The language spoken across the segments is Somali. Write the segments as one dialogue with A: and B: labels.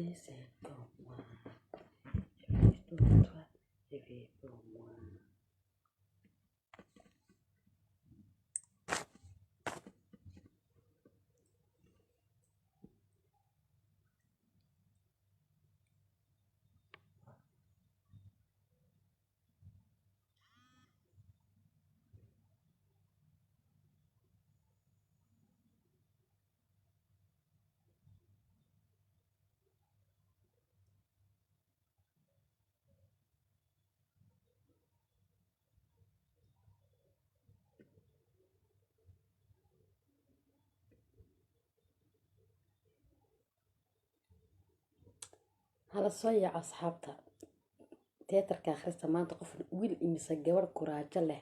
A: T'es pour moi. Je vis pour toi, je vis pour moi. Hala soo yaaco asxaabta. Teatarka akhrista maanta qof wiil imise gabadh kuraajo leh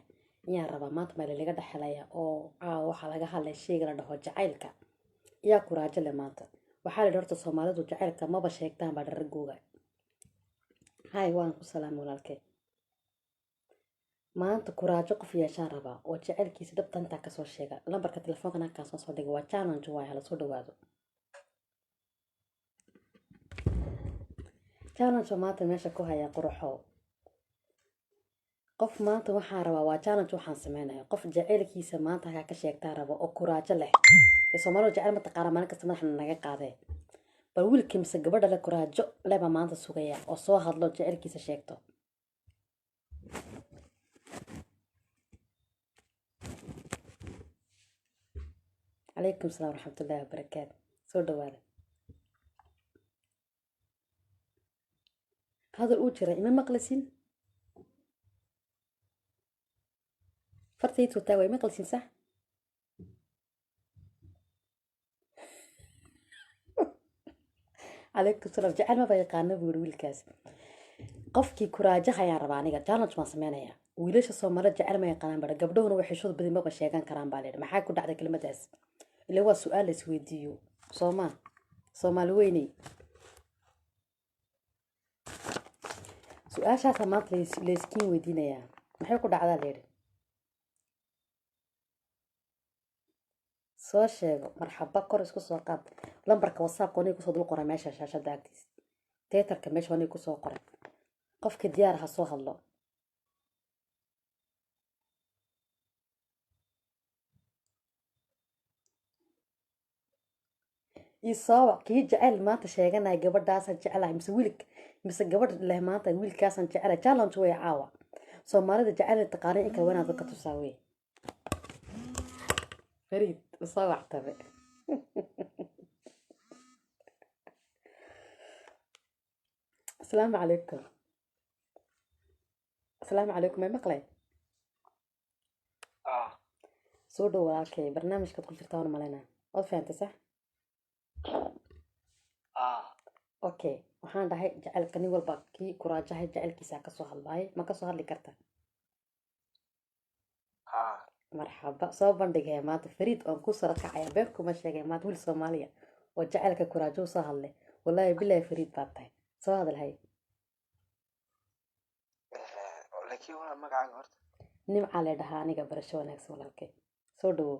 A: ayaan rabaa maanta meel laga dhexelaya oo caawa waxaa laga hadlay sheyga la dhaho jacaylka. Yaa kuraajo leh maanta. Waxaa la yidhi horta Soomaalidu jacaylka maba sheegtaan baa dharagooga. Hay, waan ku salaamay walaalkay. Maanta kuraajo qof yeeshaan rabaa oo jacaylkiisa dhabta intaa kasoo sheega. Lambarka telefoonka halkaan soo dhigay waa challenge waaye, hala soo dhawaado. Challenge oo maanta meesha ku haya quruxow. Qof maanta waxaan rabaa waa challenge waxaan sameynaya. Qof jacaylkiisa maanta halkaa ka sheegtaa raba oo kuraajo leh. Ee Soomaalidu jacayl ma taqaana, maalin kasta madaxna naga qaadee. Bal wiilka mise gabadha leh kuraajo leh baa maanta sugaya oo soo hadlo jacaylkiisa sheegto. Calaykum salaam waraxmatullaahi wabarakaatu. Soo dhawaada. Hadal uu jira ima maqlasin? Fartaydu taa waa ima maqlasin sax? Calaykum salaam. Jacayl maba yaqaano buu yidhi wiilkaas. Qofkii kuraajaha ayaan rabaa aniga. Challenge baan sameynayaa. Wiilasha Soomaalida jacayl ma yaqaanaan baa gabdhuhuna waxay xishooda badan maba sheegan karaan baa layidhi. Maxaa ku dhacday kelimadaas? Ilaa waa su'aal la isweydiiyo. Soomaa Soomaali weyney. Su-aashaasaa maanta layskiin weydiinayaa. Maxay ku dhacdaa layidhi? Soo sheego marxaba, kor isku soo qaad. Lambarka WhatsAppka aniga kusoo dul qoray meesha shaashada agtiis. Teatarka meesha aniga kusoo qoray. Qofka diyaar ha soo hadlo. Isooba kii jecel maanta sheeganaya gabadhaasaan jecelahay mise wiilk mise gabadh leh maanta wiilkaasaan jecelahay. Challenge way caawa. Soomaalida jecel taqaana in kale wanaad ka tusaa wey. Fariid usoo wactabe. Asalaamu calaykum. Asalaamu calaykum, may maqlay? Soo dhow walaalkay, barnaamijkaad ku jirtaa waan malaynaa. Waad fahantay sax? Okay, waxaan dhahay jacaylka nin walba kii kuraajahay jacaylkiisa ka soo hadlaay. Ma ka soo hadli karta? Marxaba, soo bandhigaya maanta Fariid oon ku soo kacaya been kuma sheegay maanta wiil Soomaaliya oo jacaylka kuraajo soo hadlay. Wallaahi billahi Fariid baad tahay. Soo hadal hay.
B: Laakiin waa magacaaga horta?
A: Nimcaa la dhahaa aniga, barasho wanaagsan walaalkay. Soo dhawow.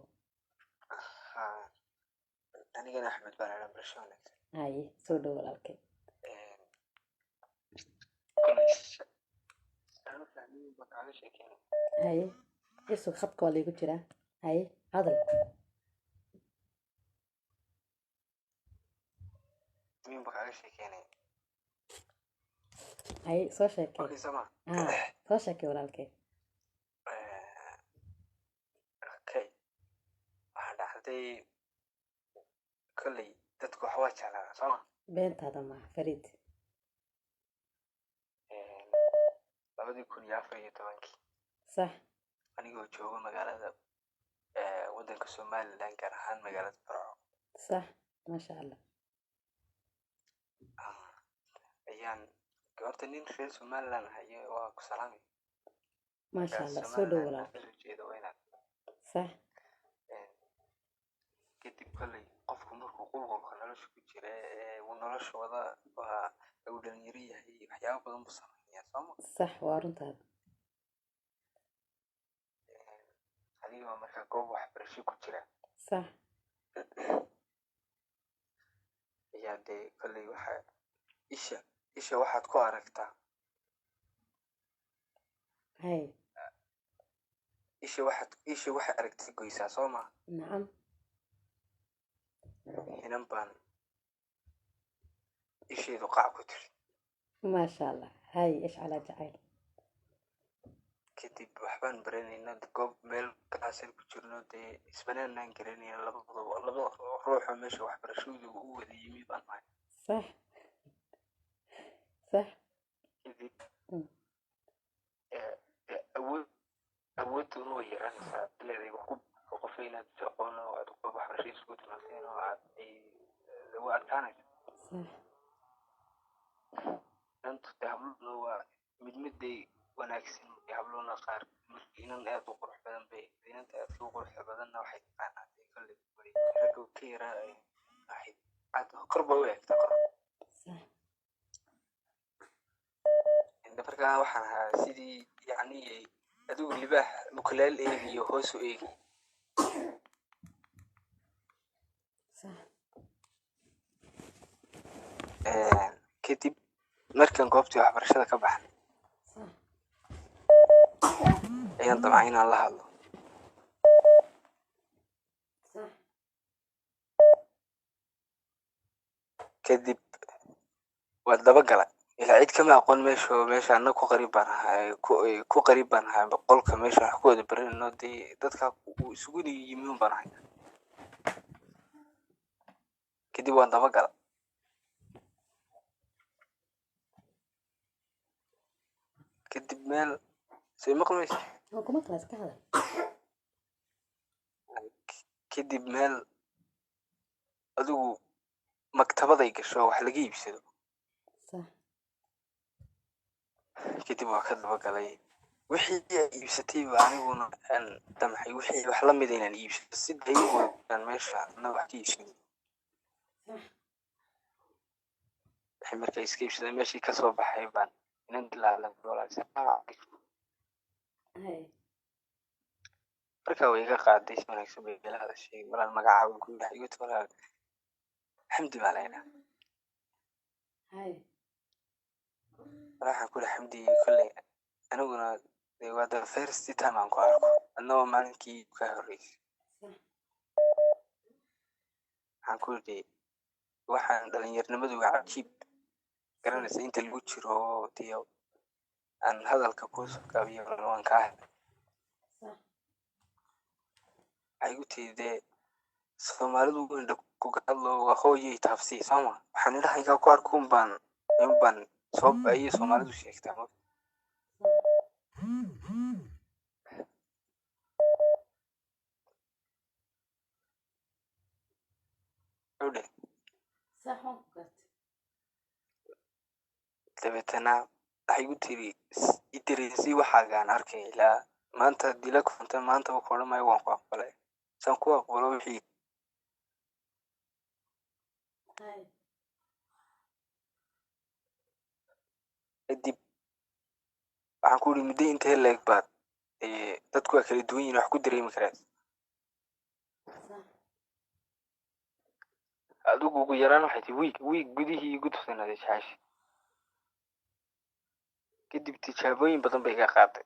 B: Anigana Axmed baan idhaa, barasho wanaagsan.
A: Haye, soo dhawow walaalkay.
B: Kolay saan u fahmin baan kaaga sheekeynaya.
A: Haye, isug khadka waa laygu jiraa. Haye, hadal.
B: Min baan kaaga sheekeynaya.
A: Haye, soo sheekay.
B: Okay, sama.
A: Haa, soo sheekay walaalkay.
B: Okay, waxaa dhacday kolley dadku wax waa jeclaadaan, sooma?
A: Beentaada maaha Fariid.
B: 2014-kii anigoo jooga magaalada waddanka Somaliland, gaar ahaan magaalada Burco.
A: Sax, maasha Allah.
B: Ayaan horta nin reer Somaliland ahaye, waa ku salaamay.
A: Maasha Allah, soo dhow walaalkay.
B: Kasoo jeeda waa inaad kadib kolley qofku markuu qulqulka nolosha ku jira ee uu nolosha wada waa uu dhalinyaro yahay, waxyaabo badan buu sameeyaa, sooma?
A: Sax, waa runtaada.
B: Adigoo markaa goob waxbarasho ku jira ayaa dee kolley waxa Isha waxaad ku aragtaa.
A: Hay.
B: Isha waxay aragtay goysaa, soo ma?
A: Nacam.
B: Inan baan isheedu qac ku tiri.
A: Maasha Allah. Hay, ish calaa jacayl.
B: Kadib waxbaan baranayna, goob meel kalaasan ku jirno, dee isbanaanaan garanayna, labadaba laba ruuxoo meesha waxbarashadooda u wada yimi baan nahay.
A: Sax sax.
B: Kadib awooduna way yaraanaysaa, leedahay wax ku qof inaad is aqoon oo aad qof waxbarasho isugu timaadeen oo aad ay waa adkaanaysa. Inantu dee habluhuna waa mid miday wanaagsan iyo habluhuna qaar marka inan aad u qurux badan bay, inanta aadka u quruxda badanna waxay taqaanaa dee kolley way ragga ka yaraa, waxay aad kor ba u eegtaa kor. Inta markaa waxaan ahaa sidii yacni adigu libaax mukulaal eegiyo hoos u eegi. Kadib markaan goobtii waxbarashada ka baxnay ayaan damcay inaan la hadlo. Kadib waa daba galay, ilaa cid kama aqoon meesha, oo meesha anna ku qariib baan ahaa, ku qariib baan ahaa qolka meesha wax ku wada baranayno, dee dadka uu isugu yimi un baan ahay. Kadib waan daba galay. Kadib meel soo maqli maysa?
A: Waan kuma kala, iska hadal.
B: Kadib meel adigu maktabaday gasho wax laga iibsado. Kadib waa ka daba galay, wixii ay iibsatay ba aniguna aan damcay wixii wax la mid inaan iibsado, si iyagu aan meesha ana wax ka iibsado. Wixii markay iska iibsadeen meeshii kasoo baxay baan inan dilaalan.
A: Hay.
B: Markaa way iga qaaday, si wanaagsan bay ila hadashay. Walaal, magacaaga ku yahay? Igu walaal Xamdi baa laydhaa.
A: Hay.
B: Waxaan ku ihi, Xamdi, kolley aniguna dee waa the first time aan ku arko, adna waa maalinkii ka horreysay. Waxaan ku idhi, waxaan dhalinyarnimadu waa cajiib, garanaysa inta lagu jiro, dee aan hadalka kuu soo gaabiyo, waan kaa helay. Waxay igu tiri, dee Soomaalidu indha kuga hadlo waa hooyay taabsii, sooma? Waxaan indhahayga ku arko un baan soo ayay Soomaalidu sheegtaa ma. Udhe.
A: Sax, waan ku gartay.
B: Dabeetana waxay igu tiri, i dareensii waxaagaan arkay ilaa maanta, haddii la kulanta maantaba ku odhan maayo waan ku aqbalay, saan ku aqbalo wixii.
A: Hay.
B: Kadib waxaan ku iri, muddo intee leeg baad dadku waa kala duwan yihiin, wax ku dareemi karaan? Adigu ugu yaraan waxay tii week gudihii igu tusinaaday jecesha. Kadib tijaabooyin badan bay iga qaaday.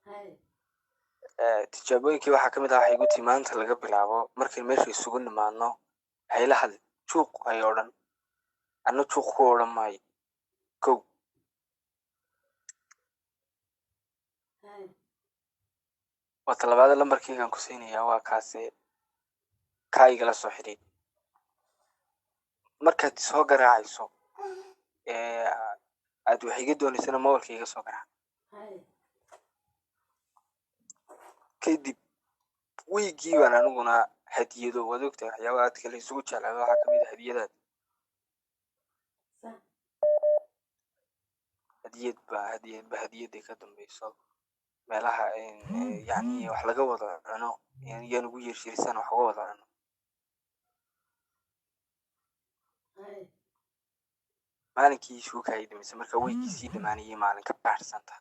A: Hay.
B: Tijaabooyinkii waxaa kamid ah, waxay igu tii, maanta laga bilaabo markayn meesha isugu nimaadno hayla hadli, juuq hay odhan, anna juuq ku odhan maayo, kow.
A: Hay.
B: Waa talabaada, lambarkaygaan ku siinayaa, waa kaase, kaa igala soo xidhiid markaad soo garaacayso ee aad wax iga doonaysana mobilka iga soo garaac.
A: Hay.
B: Kadib wiigii baan aniguna hadiyado, waad ogtahay waxyaaba aadka la isugu jeclaado waxaa kamid ah hadiyadaad. Hadiyad ba hadiyad ba hadiyaday ka dambayso, meelaha yacni wax laga wada cuno yaan ugu yeershirisaan wax uga wada cuno.
A: Hay.
B: Maalinkii isugu kaayay dambaysay marka wiigii sii dhamaanayay maalin ka baxsanta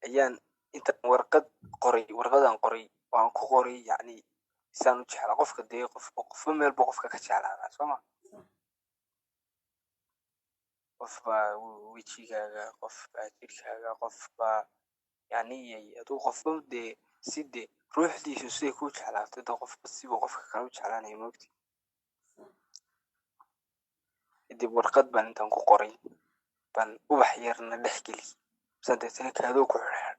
B: Ayaan intaan warqad qoray, warqadaan qoray waan ku qoray, yacni saan u jeclaa qofka. Dee qofba qofba meel buu qofka ka jeclaadaa, soo ma? Qof baa wejigaaga, qof baa jidhkaaga, qof baa yacni aduu qofba dee si dee ruuxdiisu siday kuu jeclaato, dee qofba sibuu qofka kale u jeclaanaya, moogti? Kadib warqad baan intaan ku qoray baan ubax yarna dhex geliyey, misaan deetana kaadoo ku xidhan.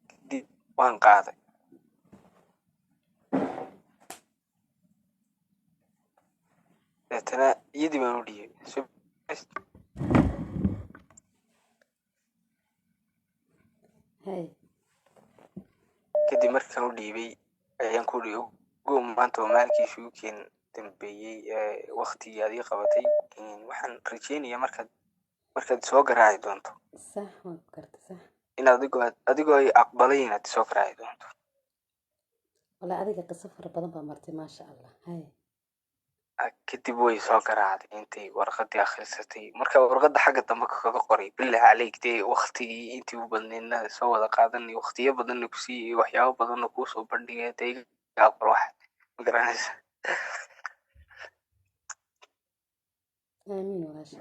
B: Kadib waan qaaday, deetana iyadii baan u dhiibay.
A: Hay.
B: Kadib markaan u dhiibay ayaan ku uri, ogow maanta waa maalinkii isugu keen dambeeyey ee waqtigii aad ii qabatay. Waxaan rajeynayaa markaad soo garaaci doonto.
A: Sax, waan ku gartay, sax.
B: In adigoo ay aqbalay inaad soo garaaci doonto.
A: Walaa adiga qiso fara badan baa martay, maasha Allah. Hay.
B: Kadib way soo garaacday intay warqadii akhrisatay. Marka warqadda xagga dambe kaga qoray, billah caleyk, dee waqtigii intii u badnaydna soo wada qaadanay, waqtiyo badanna ku siiyey, waxyaabo badanna kuu soo bandhigay, dee iga aqbal wax, ma garanaysa?
A: Aamiin walaasha,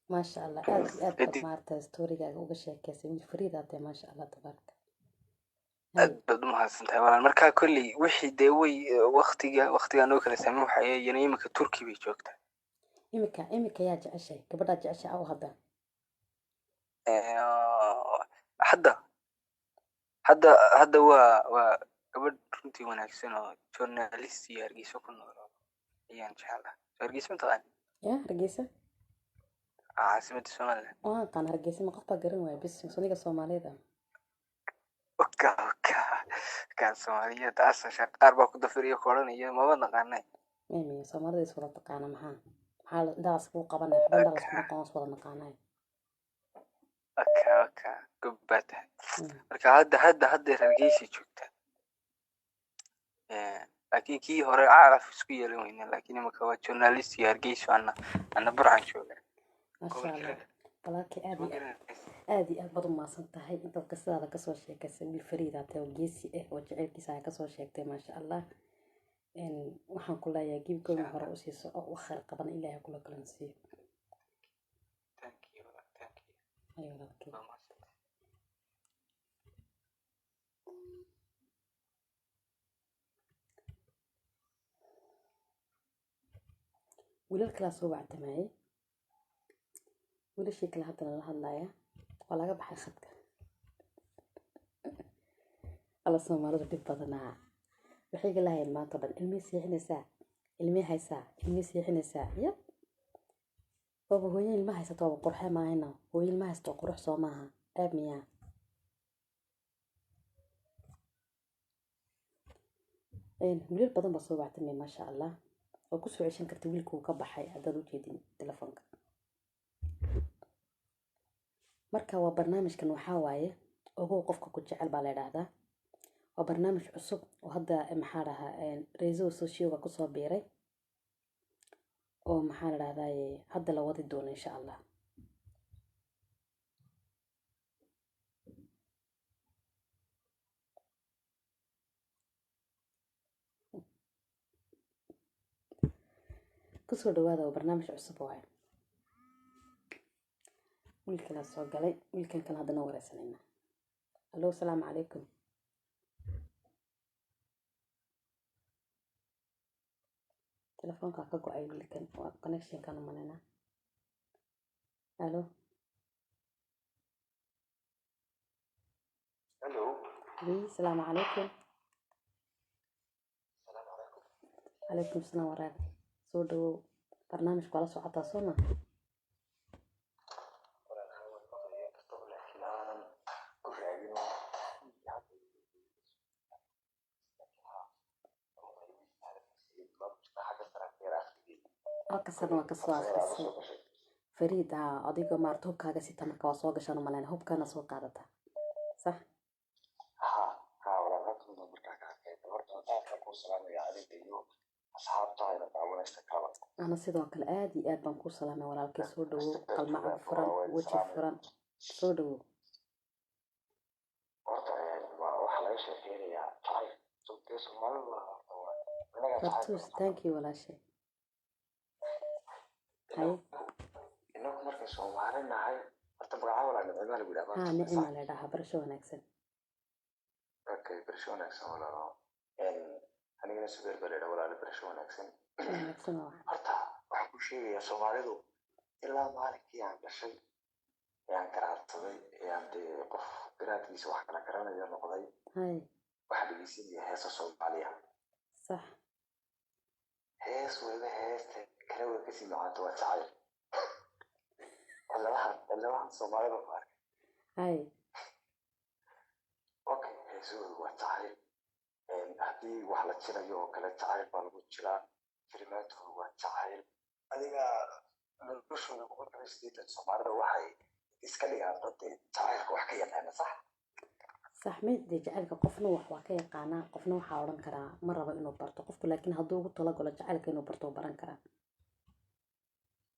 A: maasha Allah, aad iyo aad baad
B: Kadib
A: maaragtay storygaaga uga sheekeysay. Wiil fariid aad tahay, maasha Allah, tabaaraka.
B: Aad
A: Hay.
B: baad u mahadsantahay walaal. Marka kolley wixii dee way waqtiga noo kala saameyn waxay iyana iminka Turki bay joogtaa.
A: Imika yaa jeceshahay? Gabadhaad jeceshahay aw hadda?
B: Hadda waa gabadh runtii wanaagsan oo journalist iyo Hargeysa ku nool oo ayaan jeclahay. So Hargeysa mataqaan?
A: Ya Hargeysa?
B: Caasimadda Somaliland.
A: Waan aqaan Hargeysa, ma qof baa garan waaya? Bis soniga Soomaalida.
B: Oka oka kaan Soomaaliyeed asasha qaar baa ku dafiriyo ku odhanaya maba naqaanay.
A: Mimi Soomaalida is wada taqaana. Maxaa indhahaas kuu qabanaya? Waxba indhaha laskuma qaban, is wada naqaanay.
B: Oka oka, gob baa tahay. Marka hadda Hargeysa joogta. Laakiin kii hore caraf isku yeelan weyne, laakiin imika waa journalist iyo Hargeysa, ana Burcan jooga.
A: Maasha
B: Gobolka
A: Allah.
B: Reer.
A: Walaalkay, aad
B: Ma
A: iyo
B: garanaysa?
A: aad iyo aad baad u mahadsan tahay intaad qisadaada kasoo sheekaysay. Wiil fariid aad tahay oo geesi ah oo jaceylkiisa aad kasoo sheegtay, maasha Allah. Waxaan ku leeyahay keep going,
B: Insha
A: hore
B: Allah.
A: u siiso oo u khayr qaban Ilaahay kula kulansiiyo.
B: Thank you, thank you.
A: Ay walaalkay.
B: Waa mahadsantahay.
A: Wiilal kalaa soo wacdamayay, wiilashii kale haddana la hadlaya, waa laga baxay khadka. Alla Soomaalidu dhib badanaa. Waxay iga lahayeen maanta o dhan, ilmihii seexinaysaa, ilmihii haysaa, ilmihii seexinaysaa. Yab, waaba hooyo ilma haysato, waaba qurxe maahayno. Hooyo ilma haysato qurux soo maaha, ceeb miyaa? Wiilal badan baa soo wactamay, maasha Allah. Waa kusoo ceshan karta wiilka uu ka baxay haddaad ujeedin telefoonka. Marka waa barnaamijkan, waxaa waaye ogow qofka ku jecel baa la idhaahdaa. Waa barnaamij cusub oo hadda maxaa dhahaa réseaux sociaux-ga kusoo biiray oo maxaa la dhahdaa hadda la wadi doono, insha Allah. Kusoo dhawaada, waa barnaamij cusub waaye. Wiil kalaa soo galay, wiilkan kale haddana wareysanayna. Allo, asalaamu calaykum. Telefoonkaa ka go-ay wiilkan, waa connectionkan u malaynaa. Allo.
C: Hello.
A: Oui, asalaamu calaykum.
C: Salaamu calaykum.
A: Calaykum salaam waraaq, soo dhawow. Barnaamijku waa la socotaa, soo ma?
C: Walaal, haa, waan maqlayaa kastoo, laakiin aanan ku raagin oo hadda, laakiin haa, waan maqlay xagga sare ka yar akhriyay.
A: Halka sarna waa kasoo
C: Qabsadaada
A: akhrisay.
C: soo gashay.
A: Fariid aa adigoo maarata hubkaaga sita, marka waa soo gashaan u malayna, hubkana soo qaadata, sax?
C: Haa haa walaal, halkan baan markaa ka arkay. Horta aad baan kuu salaamaya adiga iyo Asxaabta ina daawanaysa kalaba.
A: Ana sidoo kale aad iyo aad baan kuu salaamay, walaalkay. Soo dhawow, qalmacad furan, weji furan, soo dhawow.
C: Horta waxaa laga sheekeynayaa jacayl. Dee Soomaalida waa inaga jacayl.
A: Fartuus, thank you, walaashay. Haye.
C: Inagu markay Soomaali nahay, horta magaca walaa Nicmaa lagu yidhahdaa.
A: Haa, Nicima la dhahaa. Barasho wanaagsan.
C: Okay, barasho wanaagsan, walaalo. Anigana Subeer baa la yidhaha, walaalo. Barasho wanaagsan.
A: Wanaagsan waa.
C: Horta waxaan ku sheegayaa, Soomaalidu ilaa maalinkii aan dhashay ee aan garaadsaday ee aan dee qof garaadkiisa wax kala garanayo noqday, waxaa dhegeysanaya heesa Soomaaliya. Hees waliba heesta kale way kasii macaanto, waa jacayl. Ciladahan, ciladahan Soomaalida ku arkay. Okay, heesahoodu waa jacayl. Haddii wax la jirayo oo kale, jacayl baa lagu jiraa. Filimaantoodu waa jacayl. Adiga noloshooda 80% Soomaalida waxay iska dhigaan dad dee jacaylka wax ka yaqaana, sax?
A: Sax. Mid dee jacaylka qofna wax waa ka yaqaanaa, qofna waxaa odhan karaa ma rabo inuu barto qofku, laakiin hadduu ugu talagalo jacaylka inuu barto, wuu baran karaa.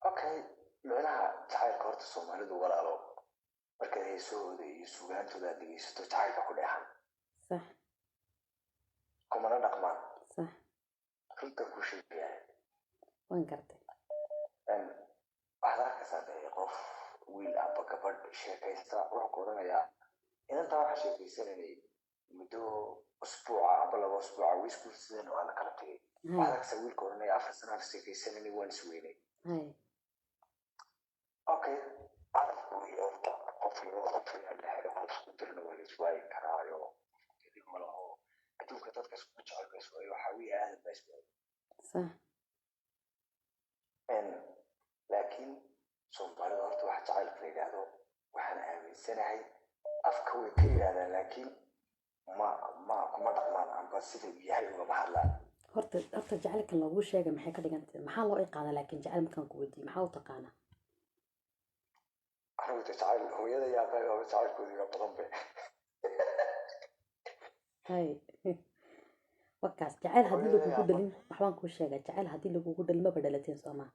C: Okay, micnaha jacaylka horta Soomaalidu, walaalo, markaad heesahooda iyo sugaantooda aad dhegeysato, jacaylka ku dheexan. Kumana dhaqmaan. Runta ku sheegaya.
A: Waan gartay.
C: Waxaad arkaysaa dee qof wiil amba gabadh sheekaysta, wuxuu ku odhanayaa inantaa waxaa sheekaysanaynay muddo usbuuca amba 2 usbuuca, way isguursadeen, waa la kala tegay. Waxaad arkaysaa wiilka odhanaya 4 sano aan sheekaysanaynay, waan isweynay. Okay, carabku iyo horta qof iyo qof ayaa dhexeeya, qof isku dirna waa la iswaayi karaayo, kadib ma laho. Adduunka dadka isku jecel ba iswaayo, waxaa wiil aadan baa iswaayo. Laakiin Soomaalida horta waxa jacaylka la yidhaahdo waxaan aaminsanahay afka way ka yidhahdaan, laakiin ma kuma dhaqmaan amba sida uu yahay ugama hadlaan.
A: Horta jacaylkan laguu sheegay maxay ka dhigan tahay? Maxaa loo iqaada? Laakiin jacayl markaan ku weydiiyo, maxaa u taqaanaa?
C: Anigu de jacayl hooyada iyo aabbahay baaba jacaylkooda iga badan be.
A: Hay, wakaas jacayl haddii
C: Hooyada
A: lagugu
C: iyo
A: dhalin, waxbaan kuu sheegaa, jacayl haddii lagugu dhalin maba dhalateen, soo maa?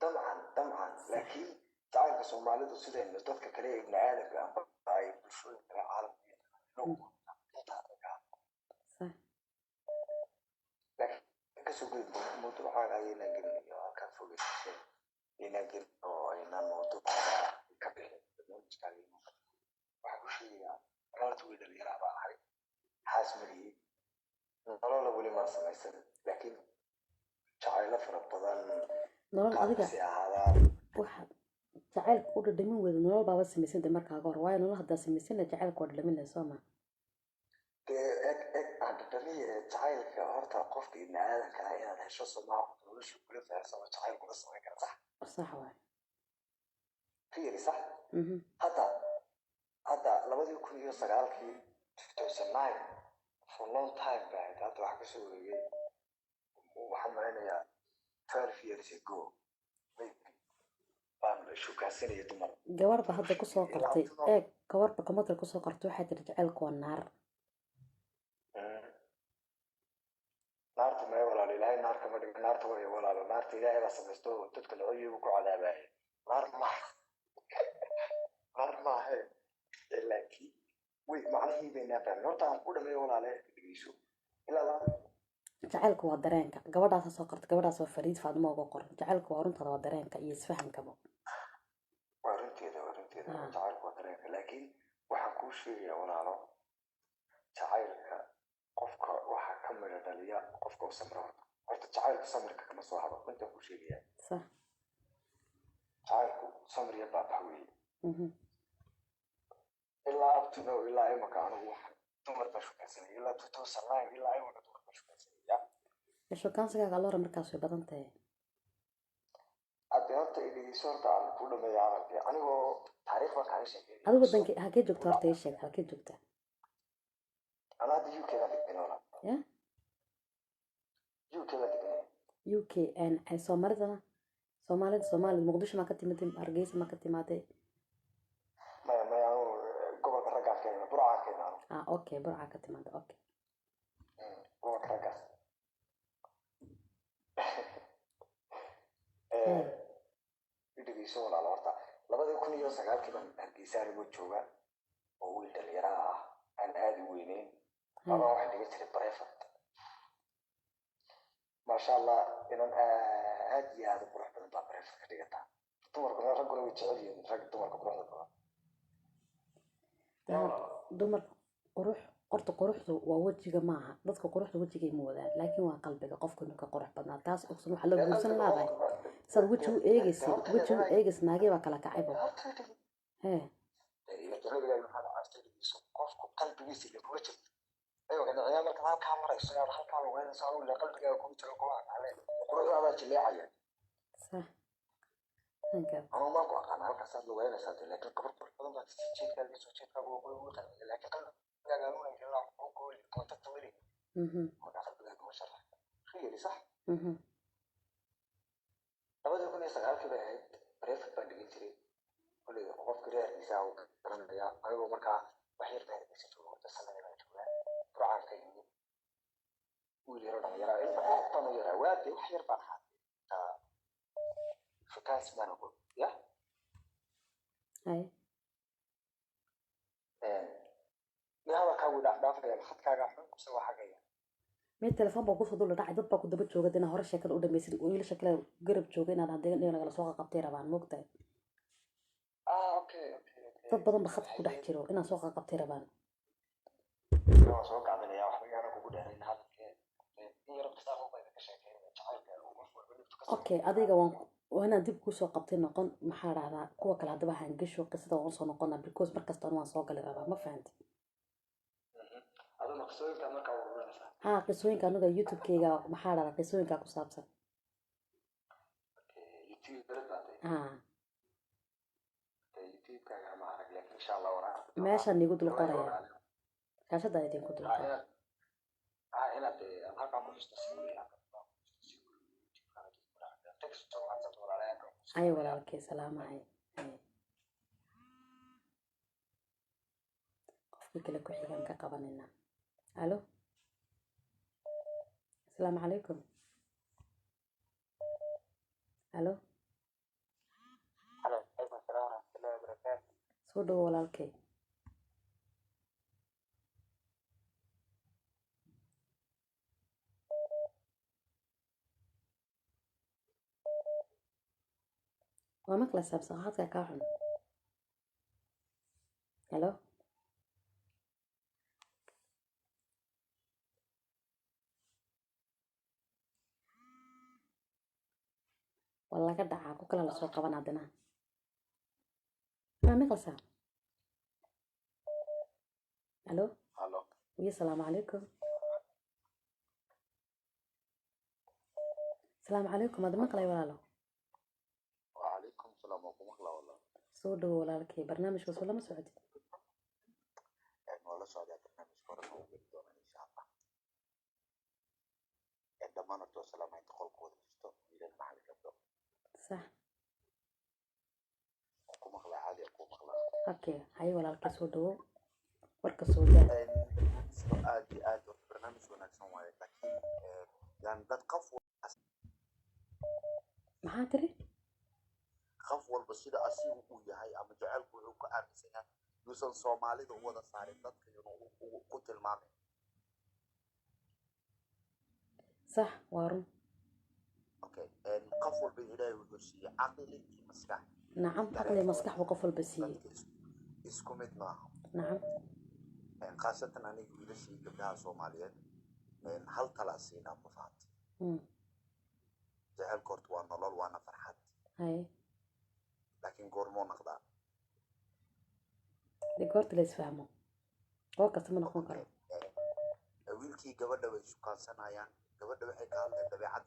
C: Dabcan, dabcan, laakiin jacaylka Soomaalidu sidaynu dadka kale ee ibni aadamka amba ay bulshooyin kale caalamka yaqaanaan. Laakiin kasoo gudub mawduucaaga, ayaynaan gelin iyo halkaan fogeysay aynaan gelin oo aynaan mawduuca ka bixin barnaamijkaaga. Waxaan ku sheegayaa, horta way dhalinyaraa baan ahay, xaas malihii, nolola weli maan samaysan, laakiin jacaylo fara badan
A: Nolol adiga
C: qaabkasi ahaadaan.
A: Waxa jacaylka u dhadhamin weyda, nolol baaba samaysan de markaaga hore, waayo nolol haddaa samaysana jacaylka waa dhadhamin lahay, soo ma?
C: Dee eg eg aan dhadhamiya ee jacaylka horta qofka ibni aadanka ah inaad hesho somaa, nolosha kula faharsamo, jacayl kula samayn kara, sax?
A: Sax waay.
C: Fiiri, sax. Hadda 2009-kii, 2009, for long time ba ahayd. Hadda waxaa kasoo wareegay, waxaan malaynayaa 12 years ago maybe, baan shukaasanaya dumar.
A: Gabarba hadda kusoo qortay, eeg, gabarba computer kusoo qortay, waxay tiri jacaylku waa naar.
C: Naarta maya, walaalo, Ilaahay naar kama dhigo. Naarta way, walaalo, naarta Ilaahay baa samaysto, dadka lacoyibu ku cadaabaaye. Naar maaha, naar maahe. Laakiin way macnihii baynaa fahmin. Horta aan ku dhameeyo, walaale, dhegeyso ilaa laba.
A: Jacaylku waa dareenka. Gabadhaasa soo qortay, gabadhaas waa Fariid Faadimo uga qoran. Jacaylku waa runtaada, waa dareenka iyo isfahamkaba.
C: Waa runteeda, waa runteeda. Jacaylku waa dareenka, laakiin waxaan kuu sheegayaa, walaalo, jacaylka qofka waxaa ka midho dhaliya qofka u samra. Horta jacaylku samirka kama soo hado, runtaan kuu sheegayaa. Jacaylku samir iyo baabax weeye. Ilaa up to now, ilaa imaka, anigu waxaan dumar baa shukaysanaya ilaa 2009, ilaa imaka dumar baa shukaysanaya.
A: Shukaansigaaga alora markaas way badan tahay.
C: Hadde horta idhegeyso, horta aan ku dhameeya hadalkii, anigoo taariikh baan kaaga sheekeynaya.
A: Adigu wadanka halkee joogta? Horta ii sheeg halkee joogta.
C: Ana hadda UK baan deganay, walaal.
A: Ya?
C: UK baan deganay.
A: UK n Soomaalidana, Soomaalida, Soomaalida Muqdisho maa ka timaday? Hargeysa maa ka timaaday?
C: Maya, maya, anigu gobolka raggaan keena, Burcaan keena anigu.
A: Ah, okay, Burcaa ka timaada, okay.
C: Gobolka raggaas.
A: Hee.
C: Dhegeyso walaal, horta 2009-kii baan Hargeysa anigoo jooga oo wiil dhalinyaro ah aan aada u weyneyn abaan waxaan dhigan jiray private. Maasha Allah, inan aad iyo aad u qurux badan baa private ka dhigataa. Dumarkuna ragguna way jecel yihiin rag dumarka quruxda badan.
A: Dee dumarka qurux, horta quruxdu waa wejiga maaha. Dadka quruxda wejigay moodaan, laakiin waa qalbiga qofka inuu ka qurux badnaa. Taas ogsan waxaa la guursan laadahay saad weji u eegaysa, weji u eegaysa. Naagii baa kala kacayba. Hee.
C: Qofku qalbigiisa ile kuma jirto. Aywa, ciyaar markaad halkaa marayso, aad halkaa lugeynayso, adigu ile qalbigaaga kuma jiro, kuma aqaane quruxdaadaa jileecaya.
A: Sax, hanka.
C: Ama maan ku aqaana halkaasaad lugeynaysaa dee, laakiin gabar qurux badan baa sii jeedkaaga soo jeedkaaga waa ugu qanciya, laakiin qalbigaaga anuuna ilaa gooli contact weli. Markaa qalbigaaga ma sharax really sax. 2009-kii bay ahayd, private baan dhigan jiray. Kolley qofka reer Hargeysa uu garanaya. Anigoo markaa wax yar baa Hargeysa jooga, horta sanadii baan joogaa, Burcaan ka yimid, wiil yaro dhalinyaro ah, ilma aad baan u yaraa waade, wax yar baan ahaa. Shukaansi baan ogo ya.
A: Hay.
C: Mid hadalkaagu dhaafdhaafaya, khadkaagaa xun mise waa xagaya?
A: Mid telefoon baa kusoo dul dhacay, dad baa ku daba jooga. Dina hore sheekada u dhamaysid, wiilasha kale garab jooga inaad hadii nagala soo qabtay rabaan, moogtahay?
C: Ah, okay.
A: Dad badan ba khadka ku dhex jiro, inaad soo qabtay rabaan.
C: Waan soo gaabinaya, waxba yaana kugu dheerayn hadalkee. In yaro qisaa qofka ka sheekeynaya jacaylka uu qof walba dhibtu ka.
A: Okay, adiga waan waa inaan dib kusoo qabtay noqon. Maxaa dhahdaa kuwa kale haddaba hangasho qisada waan soo noqona, because markasta waan soo gali rabaa, ma fahanti?
C: Aduna qisooyinka markaa ururinaysaa?
A: Haa, qisooyinka aniga YouTube-keyga, maxaa dhahdaa, qisooyinka ku saabsan.
C: YouTube berad baa tahay?
A: Haa.
C: YouTube-kaaga ma arag, laakiin insha Allah waan arki doonaa.
A: Meeshaan iigu dul qoraya, shaashadaan idinku dul qoray.
C: Inaad halkaa ku xusto si text.
A: Ay walaalkay, salaamahay. Hay, qofkii kale ku xigaan ka qabanayna. Alo, asalaamu calaykum. Alo.
B: Calaykum salaam waraxmatullahi wabarakaatu.
A: Soo dhawo walaalkay. Waa maqlaysaa mise khadka kaa xun? Halo. Waa laga dhacaa, ku kala lasoo qaban haddana. Waa maqlaysaa? Halo.
C: Halo.
A: Wiyo, asalaamu calaykum. Asalaamu calaykum, aad maqlay walaalo?
C: Wacalaykum salaam, waa ku maqlaa wallah.
A: Soo dhawo walaalkay, barnaamijka soo lama socotid?
C: Waa la socdaa barnaamijka, hore noogu geli doonaa insha Allah. Dhammaan horta waa salaamaynta qolka wada jirto, wiilal maxalli gabdho.
A: Sax.
C: Waa ku maqlaa, caadi ku maqlaa.
A: Okay, haye walaalkay, soo dhawo, warka soo daa.
C: Barnaamijka aad iyo aad horta barnaamij wanaagsan waaye, laakiin yani dad qof
A: Maxaa tiri?
C: Qof walba sida asigu uu yahay ama jacaylku wuxuu ka aaminsan yahay yuusan Soomaalida u wada saarin dadka inuu ku tilmaamay.
A: Sax, waa run.
C: Okay, qof walba Ilaahay wuxuu siiyey caqli iyo maskax.
A: Nacam, caqli maskax buu qof walba siiyey.
C: Dadka isku mid maaha.
A: Nacam.
C: Khaasatan aniga wiilasha iyo gabdhaha Soomaaliyeed hal talaa siinaa, ma fahanti? Jacaylka horta waa nolol, waana farxad.
A: Haye.
C: Laakiin goormuu noqdaa?
A: Dee goorta la isfahmo, goor kasta ma noqon karo.
C: Wiilkii gabadha way shukaansanayaan. Gabadha waxay ka hadleen dabeecad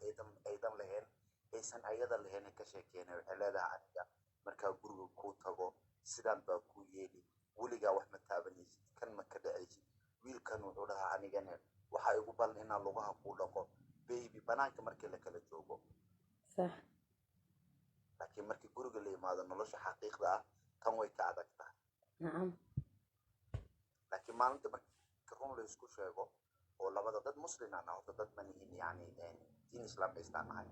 C: aydan lahayn, aysan ayada lahayn ay ka sheekeynay. Waxay leedahay, aniga markaa guriga kuu tago sidaan baa kuu yeeli, weligaa wax ma taabanaysid, kan ma ka dhacaysid. Wiilkan wuxuu dhahaa, anigana waxaa igu balan inaan lugaha kuu dhaqo, baby, banaanka markii la kala joogo.
A: Sax.
C: Laakiin markii guriga la yimaado, nolosha xaqiiqda ah tan way ka adag tahay.
A: Nacam.
C: Laakiin maalinta marka run la isku sheego oo labada dad muslim aan horta dad ma nihin, yani diin Islaam haystaan nahay.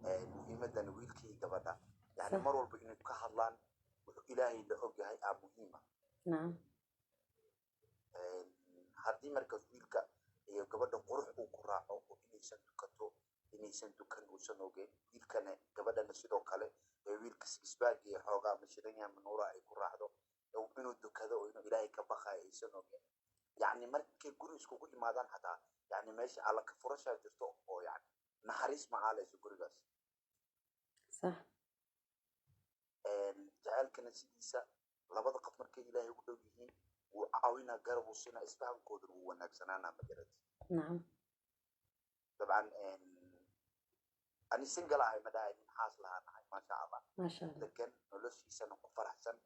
C: Muhiimadan wiilkii gabadha, yani
A: Sax.
C: mar walba inay ka hadlaan wuxuu Ilaahay la ogyahay aa muhiima. Haddii markaas wiilka iyo gabadha qurux uu ku raaco oo inaysan tukato, inaysan tukan uusan ogeyn wiilkana, gabadhana sidoo kale ee wiilka sixpack iyo xoogaa mashidan yahay manuura ay ku raacdo oo inuu tukado oo inuu Ilaahay ka baqayo aysan ogeyn, yacni markay guri iskugu imaadaan xataa, yacni meesha alla ka furashaa jirto oo yacni naxariis macaalayso gurigaas. Jacaylkana sidiisa labada qof markay Ilaahay ugu dhow yihiin, wuu caawinaa, garab uu siinaa, isfahamkooduna wuu wanaagsanaanaa, magarad?
A: Nacam.
C: Dabcan ani single ahay ma dhahay, nin xaas lahaa nahay, maasha Allah.
A: Maasha Allah.
C: Degan, noloshiisana ku faraxsan,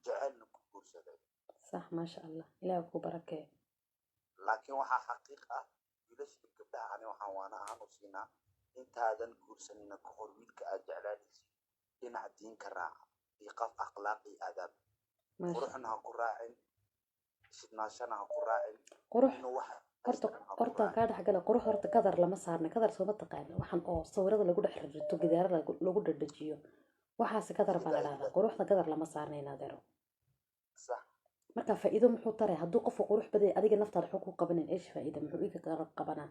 C: jecelna ku guursaday.
A: Sax, maasha Allah, Ilaah kuu barakeeyo.
C: Laakiin waxaa xaqiiq ah, wiilasha gabdhaha ani waxaan waana ahaan u siinaa, intaadan guursanina ka hor wiilka aad jeclaanaysid dhinac diinka raaca iyo qof akhlaaq iyo aadaab.
A: Maasha.
C: Quruxna ha ku raacin, shidnaashana ha ku raacin,
A: Qurux
C: inuu wax
A: horta
C: haystan ha ku
A: horta
C: raacin.
A: Kaa dhexgala, qurux horta kadar lama saarna. Kadar sooma taqaana? Waxaan oo sawirada lagu dhex ririto, gidaarada lagu dhadhajiyo, waxaas kadar baa la dhahdaa. Quruxda kadar lama saarna, inadeero. Marka faa'iido muxuu taray hadduu qofku qurux badan yahay? Adiga naftaada wuxuu ku qabanin eesh faa'iido muxuu iga qabanaa?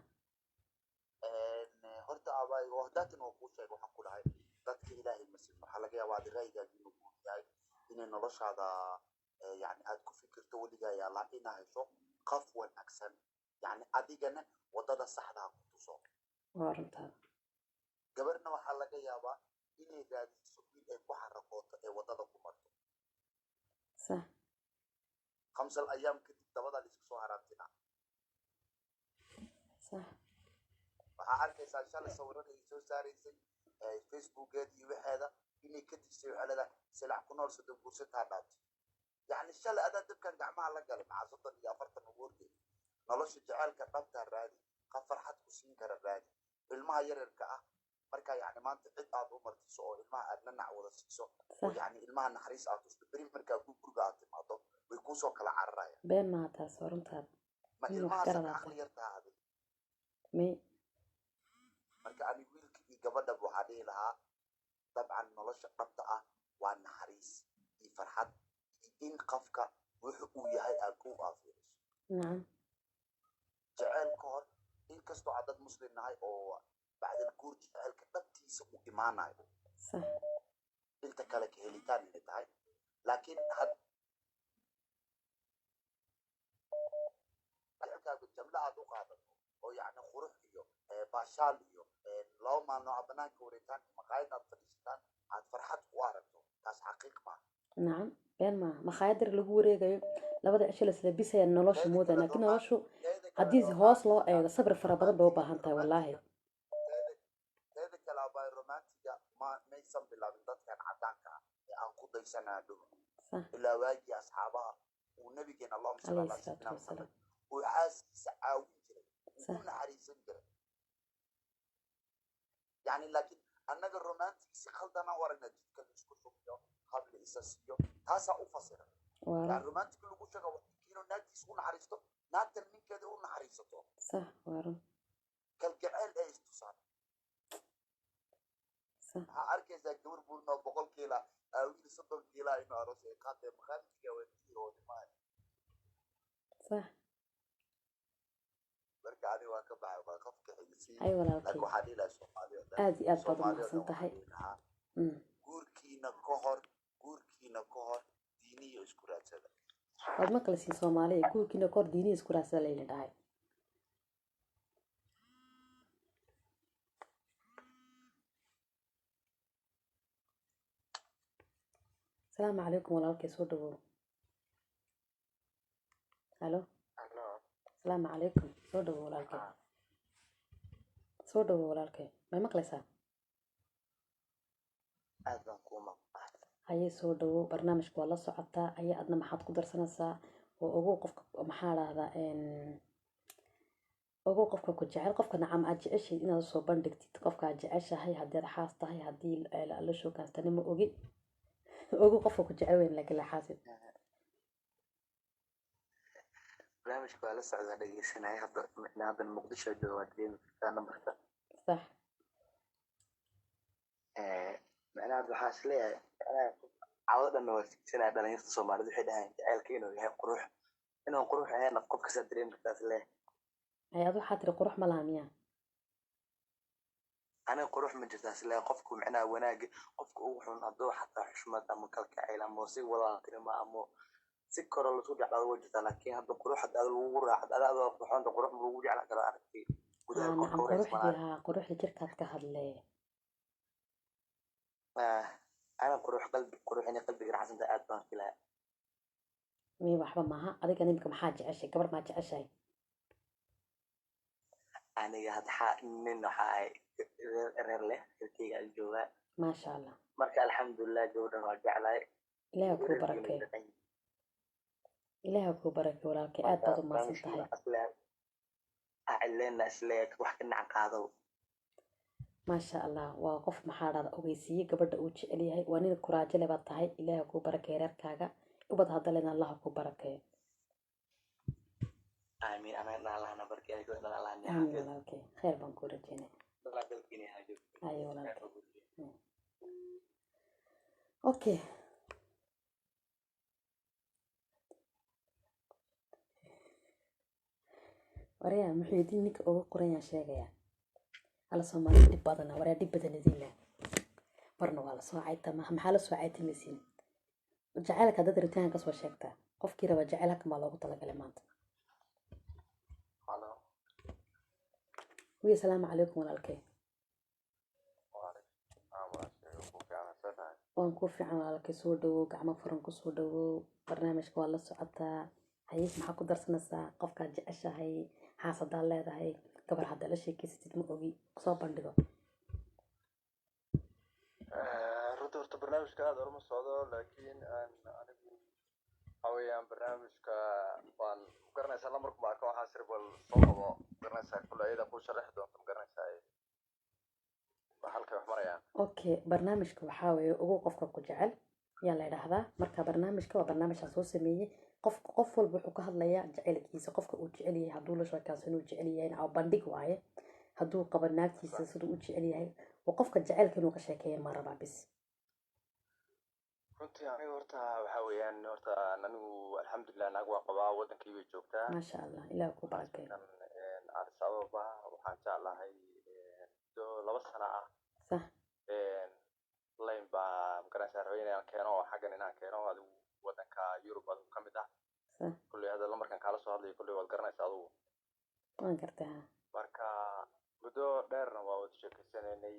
C: Horta abaay wahdaatan waa kuu sheegay, waxaan ku dhahay dadka Ilaahay ma sin. Waxaa laga yaabaa adi ra'yigaaga inuu guud yahay, inay noloshaada yani aad ku fikirto weligaa yaa Allah inaa hesho qof wanaagsan, yani adigana wadada saxda ha ku tuso.
A: Waa runtaada.
C: Gabarna waxaa laga yaabaa inay raadiso wiil ay ku xarakooto ee wadada ku marto. 5 ayaam kadib dabada la isku soo haraantina. Waxaa arkaysaa shalay sawirada ay soo saaraysay Facebookeeda iyo waxeeda inay ka disay, waxay leedahay silac ku nool, 30 guursataa dhaabto. Yacni shalay adaa dabkan gacmaha la galay, maxaa 30 iyo 40 ugu horgeed? Nolosha jaceylka dhabtaa raadi, qof farxad ku siin kara raadi. Ilmaha yaryarka ah marka, yacni maanta cid aad u martiso oo ilmaha aad nanac wada siiso oo yacni ilmaha naxariis aad tusto, beri markaa guriga aad timaado way kuusoo kala cararayaan.
A: Been maaha taas, waa runtaada.
C: Ma
A: Nin wax
C: ilmahaas ka
A: garadaata.
C: caqli yartaa adig.
A: May.
C: Marka ani wiilka iyo gabadhaba waxaa dhihi lahaa, dabcan nolosha dhabta ah waa naxariis iyo farxad iyo in qofka wuxu uu yahay aad ku aafiiriso. Jaceyl ka hor, inkastoo aad dad muslim nahay oo bacdal guur jaceylka dhabtiisa uu imaanayo, inta kale ka helitaan inay tahay, laakiin had jaceylkaaga jamla aad u qaadato oo yacni qurux iyo baashaal iyo 2 maalin oo aad banaanka wareegtaan, maqaayad aad fadhiisataan, aad farxad ku aragto, taas xaqiiq maaha.
A: Nacam, been maaha. Makhaayad yar lagu wareegayo, labada cisho la isla bisaya, nolosha
C: Teeda
A: moodaya,
C: kale
A: laakiin noloshu
C: teeda kale
A: haddii hoos loo eego sabir fara badan bay u baahan tahay, wallaahi.
C: Teeda kale abay, romantiga ma maysan bilaabin dadkan cadaanka ah ee aan ku daysanaa dhuhu. Ilaa waagii asxaabaha uu nabigeena, allahuma salli
A: Calayhi
C: calaa
A: salaatu
C: sayidina
A: wasalaam.
C: Maxamed, uu xaaskiisa caawin jiray, uu u naxariisan jiray, yani laakiin annaga romantic si khaldana u aragnaa, jidka la isku shubiyo, habla isa siiyo, taasaa u fasira.
A: Waa
C: yani
A: run.
C: Romantic lagu sheego waa inuu naagtiisa u naxariisto, naagtan ninkeeda u naxariisato.
A: Sax, waa run.
C: Kalgacayl ay istusaan. Waxaa arkaysaa gabar buurnoo 100 kiila aa wiil 30 kiila inuu aroos ay qaatay maqaantiga waa tiiroodimaa. Marka ani waa ka baxay, waa qofka xigisii.
A: Hay walaalkay.
C: Laakiin waxaa dhihi lahaa Soomaali oo dhan,
A: Aad iyo aad baad u
C: Soomaali oo
A: mahadsan
C: dhan
A: tahay.
C: waxaa dhihi lahaa, guurkiina ka hor, guurkiina ka hor diiniyo isku raadsada.
A: Waad maqlaysiin Soomaaliya, guurkiina kahor diinihi isku raadsada layna dhahay. Asalaamu calaykum walaalkay, soo dhawow. Halo.
B: Hello.
A: Asalaamu calaykum, soo dhawow walaalkay. Soo dhawow walaalkay, may maqlaysaa?
B: Aad baan kuu maqlaa.
A: Haye, soo dhawow. Barnaamijka waa la socotaa. Haye, adna maxaad ku darsanaysaa? Oo ogow qofka, maxaa dhahdaa, ogow qofka ku jecel, qofka nacam aad jeceshahay inaad usoo bandhigtid qofka aad jeceshahay, haddii aad xaas tahay, haddii la shookaanstani ma ogi. Ogow qofka ku jecel weyn, laakiin la xaasid.
B: Barnaamijka waa la socdaa, dhegeysanaya hadda. Micna haddan Muqdisho jooga, waa dareemi kartaa nambarka.
C: Macnaha hadda waxaa is leeyahay, macnaha cawdo dhan waa fiigsanaya. Dhalinyarta Soomaalida waxay dhahaan jacaylka inuu yahay qurux, inuu qurux ahayn qof kastaa dareemi kartaa is leeyahay.
A: Hay, ad waxaa tiri qurux ma laha miyaa?
C: Aniga qurux ma jirtaa is leeyahay. Qofku macnaha wanaaga, qofka ugu xun hadduu xataa xushmad ama kalgacayl ama si walaaltinimo ama si koro laisku jeclaado way jirtaa, laakiin hadda qurux hadda ada lagugu raaco, ada adoo qurxoonta qurux ma lagu jeclaan karo aragti gudaha
A: Haa,
C: korka
A: nacam.
C: Wareysa.
A: Quruxdii, haa, quruxda jirkaad ka hadlee.
C: Ana qurux qalbi, qurux inay qalbiga raacsan tahay aad baan filaya.
A: Mi waxba maaha. Adiga imika maxaa jeceshay? Gabar maa jeceshahay?
C: Aniga hadda nin waxa ahay reer leh, reerkeyga aan joogaa.
A: Maasha Allah.
C: Marka alxamdulilah, gabadhan waa jeclahay.
A: Ilaaha kuu
C: reerkeyna
A: barakeeyo.
C: dhaqan.
A: Ilaaha kuu barakeeyo, walaalkay, aad
C: Marka
A: baad u mahadsan
C: barnaamijkii
A: tahay.
C: waxaa isleeyahay cidleena isleeyahay wax ka dhinac qaado.
A: Maasha Allah, waa qof maxaa dhahda ogeysiiye gabadha uu jecel yahay. Waa nin kuraajo leh baad tahay. Ilaaha kuu barakeeyo reerkaaga, ubad hadalena Allaha kuu barakeeyo.
C: Aamiin, anaga dhan Allahna barkeeyo, gabadhan Allahna
A: Aamin.
C: xafido.
A: Walaalkay, khayr baan kuu rajeynaya.
C: Allah dalkiina haajo.
A: Ayo, walaalkay. Okay, waryaa, muxuu idin ninka uga qoran yaan sheegayaa. Alla, Soomaalida dhib badana. Waryaa, dhib badan idin leh. Marna waa lasoo caytama. Maxaa lasoo caytamaysiin? Jacaylka dad rabitaanka kasoo sheegtaa. Qofkii raba jacayl halkan baa loogu talagalay maanta.
D: Halo.
A: Wiy, asalaamu calaykum, walaalkay.
D: Waalaikum salaam, walaashay, ku fiican tahay?
A: Waan ku fiican, walaalkay. Soo dhawow, gacmo furan kusoo dhawow. Barnaamijka waa la socotaa. Haye, maxaa ku darsanaysaa? Qofkaad jeceshahay, xaas haddaad leedahay, gabar haddaa la sheekeysatid, ma ogi, soo bandhigo.
D: Runtii horta barnaamijka aad olama socdo, laakiin aan anigu waxa weeyaan barnaamijka waan magaranaysaa. Lamarku ma arka, waxaan sir bal soo qabo, magaranaysaa, kule ayada kuu sharaxi doonta, magaranaysaa halkay wax marayaan.
A: Okay, barnaamijka waxaa weeye ugu qofka ku jecel yaa la idhaahdaa. Marka barnaamijka waa barnaamijka soo sameeyey. Qof walba wuxuu ka hadlayaa jacaylkiisa, qofka uu jecel yahay, hadduu la sheekaysan inuu jecel yahay, oo bandhig waaye, hadduu qabo naagtiisa siduu u jecel yahay. Waa qofka jacaylka inuu ka sheekeeya ma rabaa bis.
D: Runtii aniga horta waxa weeyaan, horta anigu alxamdulilah naag waa qabaa, wadankii bay joogtaa.
A: Maasha Allah, Ilaah ku barakeeyo.
D: Kan Addis Ababa waxaan jeclahay muddo 2 sano ah. Line baa magaranaysaa rabay inaan keeno oo xaggan inaan keeno, adigu wadanka Yurub adigu ka mid ah. Kulley hadda lamarkan kaala soo hadlayo kulley waad garanaysaa adigu.
A: Waan gartay, ha.
D: Marka muddo dheerna waa wada sheekeysanaynay,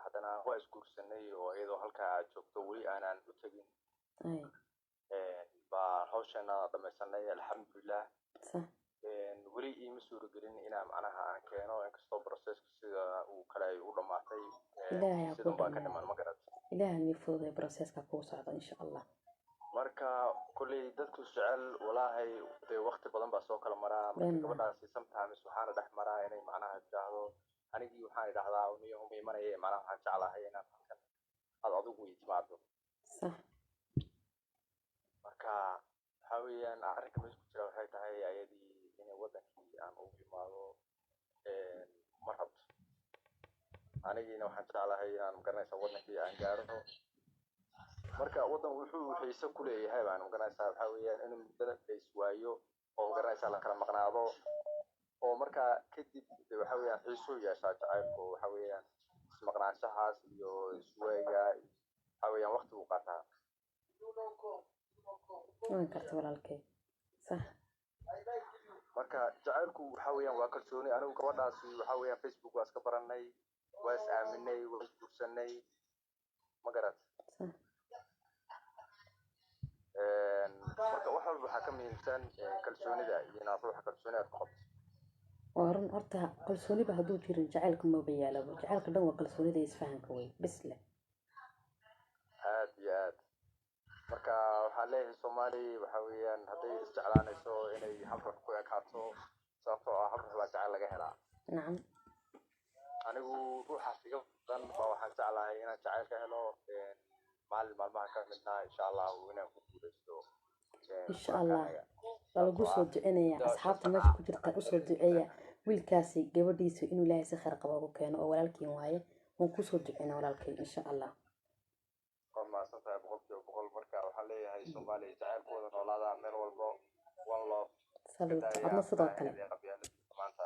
D: haddana waa isguursanay oo iyadoo halkaa aad joogto weli aanan u tegin baan hawsheena dhamaysanay, alxamdulilah. Weli iima suuragelin inaan macnaha aan keeno, inkastoo processka sida uu kale ay u dhamaatay.
A: Ilaahay ha kuu
D: Sidan baa ka
A: dhameeyo.
D: dhiman, ma garat?
A: Ilaahay nii fududay processka kugu socda, insha Allah.
D: Marka kulley dadku jecel walaahay dee waqti badan baa soo kala maraa. Marka
A: Been ma.
D: gabadhaasi sometimes waxaana dhex maraa inay macnaha tidhaahdo, anigii waxaan idhahdaa niyo uma imanaya, macnaha waxaan jeclahay inaan halkan aad adigu ii timaado. Marka waxa weeyaan arrinka meesha ku jira waxay tahay ayadii inay wadankii aan ugu imaado ma rabto, anigiina waxaan jeclahay inaan magaranaysa wadankii aan gaaro. Marka wadan wuxuu xiise ku leeyahay baan magaranaysaa waxa weeyaan in muddada la iswaayo oo magaranaysaa la kala maqnaado, oo markaa kadib de waxa weeyaan xiisuu yeeshaa jacaylku. Waxa weeyaan ismaqnaanshahaas iyo isweega waxa weeyaan waqti buu qaataa.
A: Waan gartay, walaalkay, sax.
D: Marka jacaylku waxa weeyaan waa kalsooni. Anigu gabadhaasi waxa weeyaan Facebook waa iska baranay, waa is aaminay, waa isguursanay, ma garat? Marka wax walba waxaa ka muhiimsan kalsoonida iyo inaad ruuxa kalsooni aad ku qabto.
A: Waa run. Horta kalsooniba hadduu jirin jacaylka maba yaalabo. Jacaylka dhan waa kalsoonida iyo isfahanka wey bis leh.
D: Aad iyo aad. Marka waxaan leeyahay Soomaali waxa weeyaan hadday isjeclaanayso inay hal ruux ku ekaato, sababtoo ah hal ruux baa jecel laga helaa. Anigu ruuxaas iga badan baa waxaan jeclahay inaan jacayl ka helo, maalin maalmaha ka midna insha Allahu inaan ku guuleysto
A: Insha Allah.
D: quraanka.
A: Waa lagu soo duceynaya. Asxaabta meesha ku jirta usoo duceeya wiilkaasi gabadhiisa inuu Ilaahay si khayr qaba ugu keeno, oo walaalkiin waaye. Waan kusoo duceynaa walaalkay, insha Allah.
D: Waa mahadsan tahay 100%. Marka waxaan leeyahay Soomaaliya jacayl ku wada noolaada meel walbo. One love.
A: Saluud adna sidoo kale.
D: Qabyaalada maanta.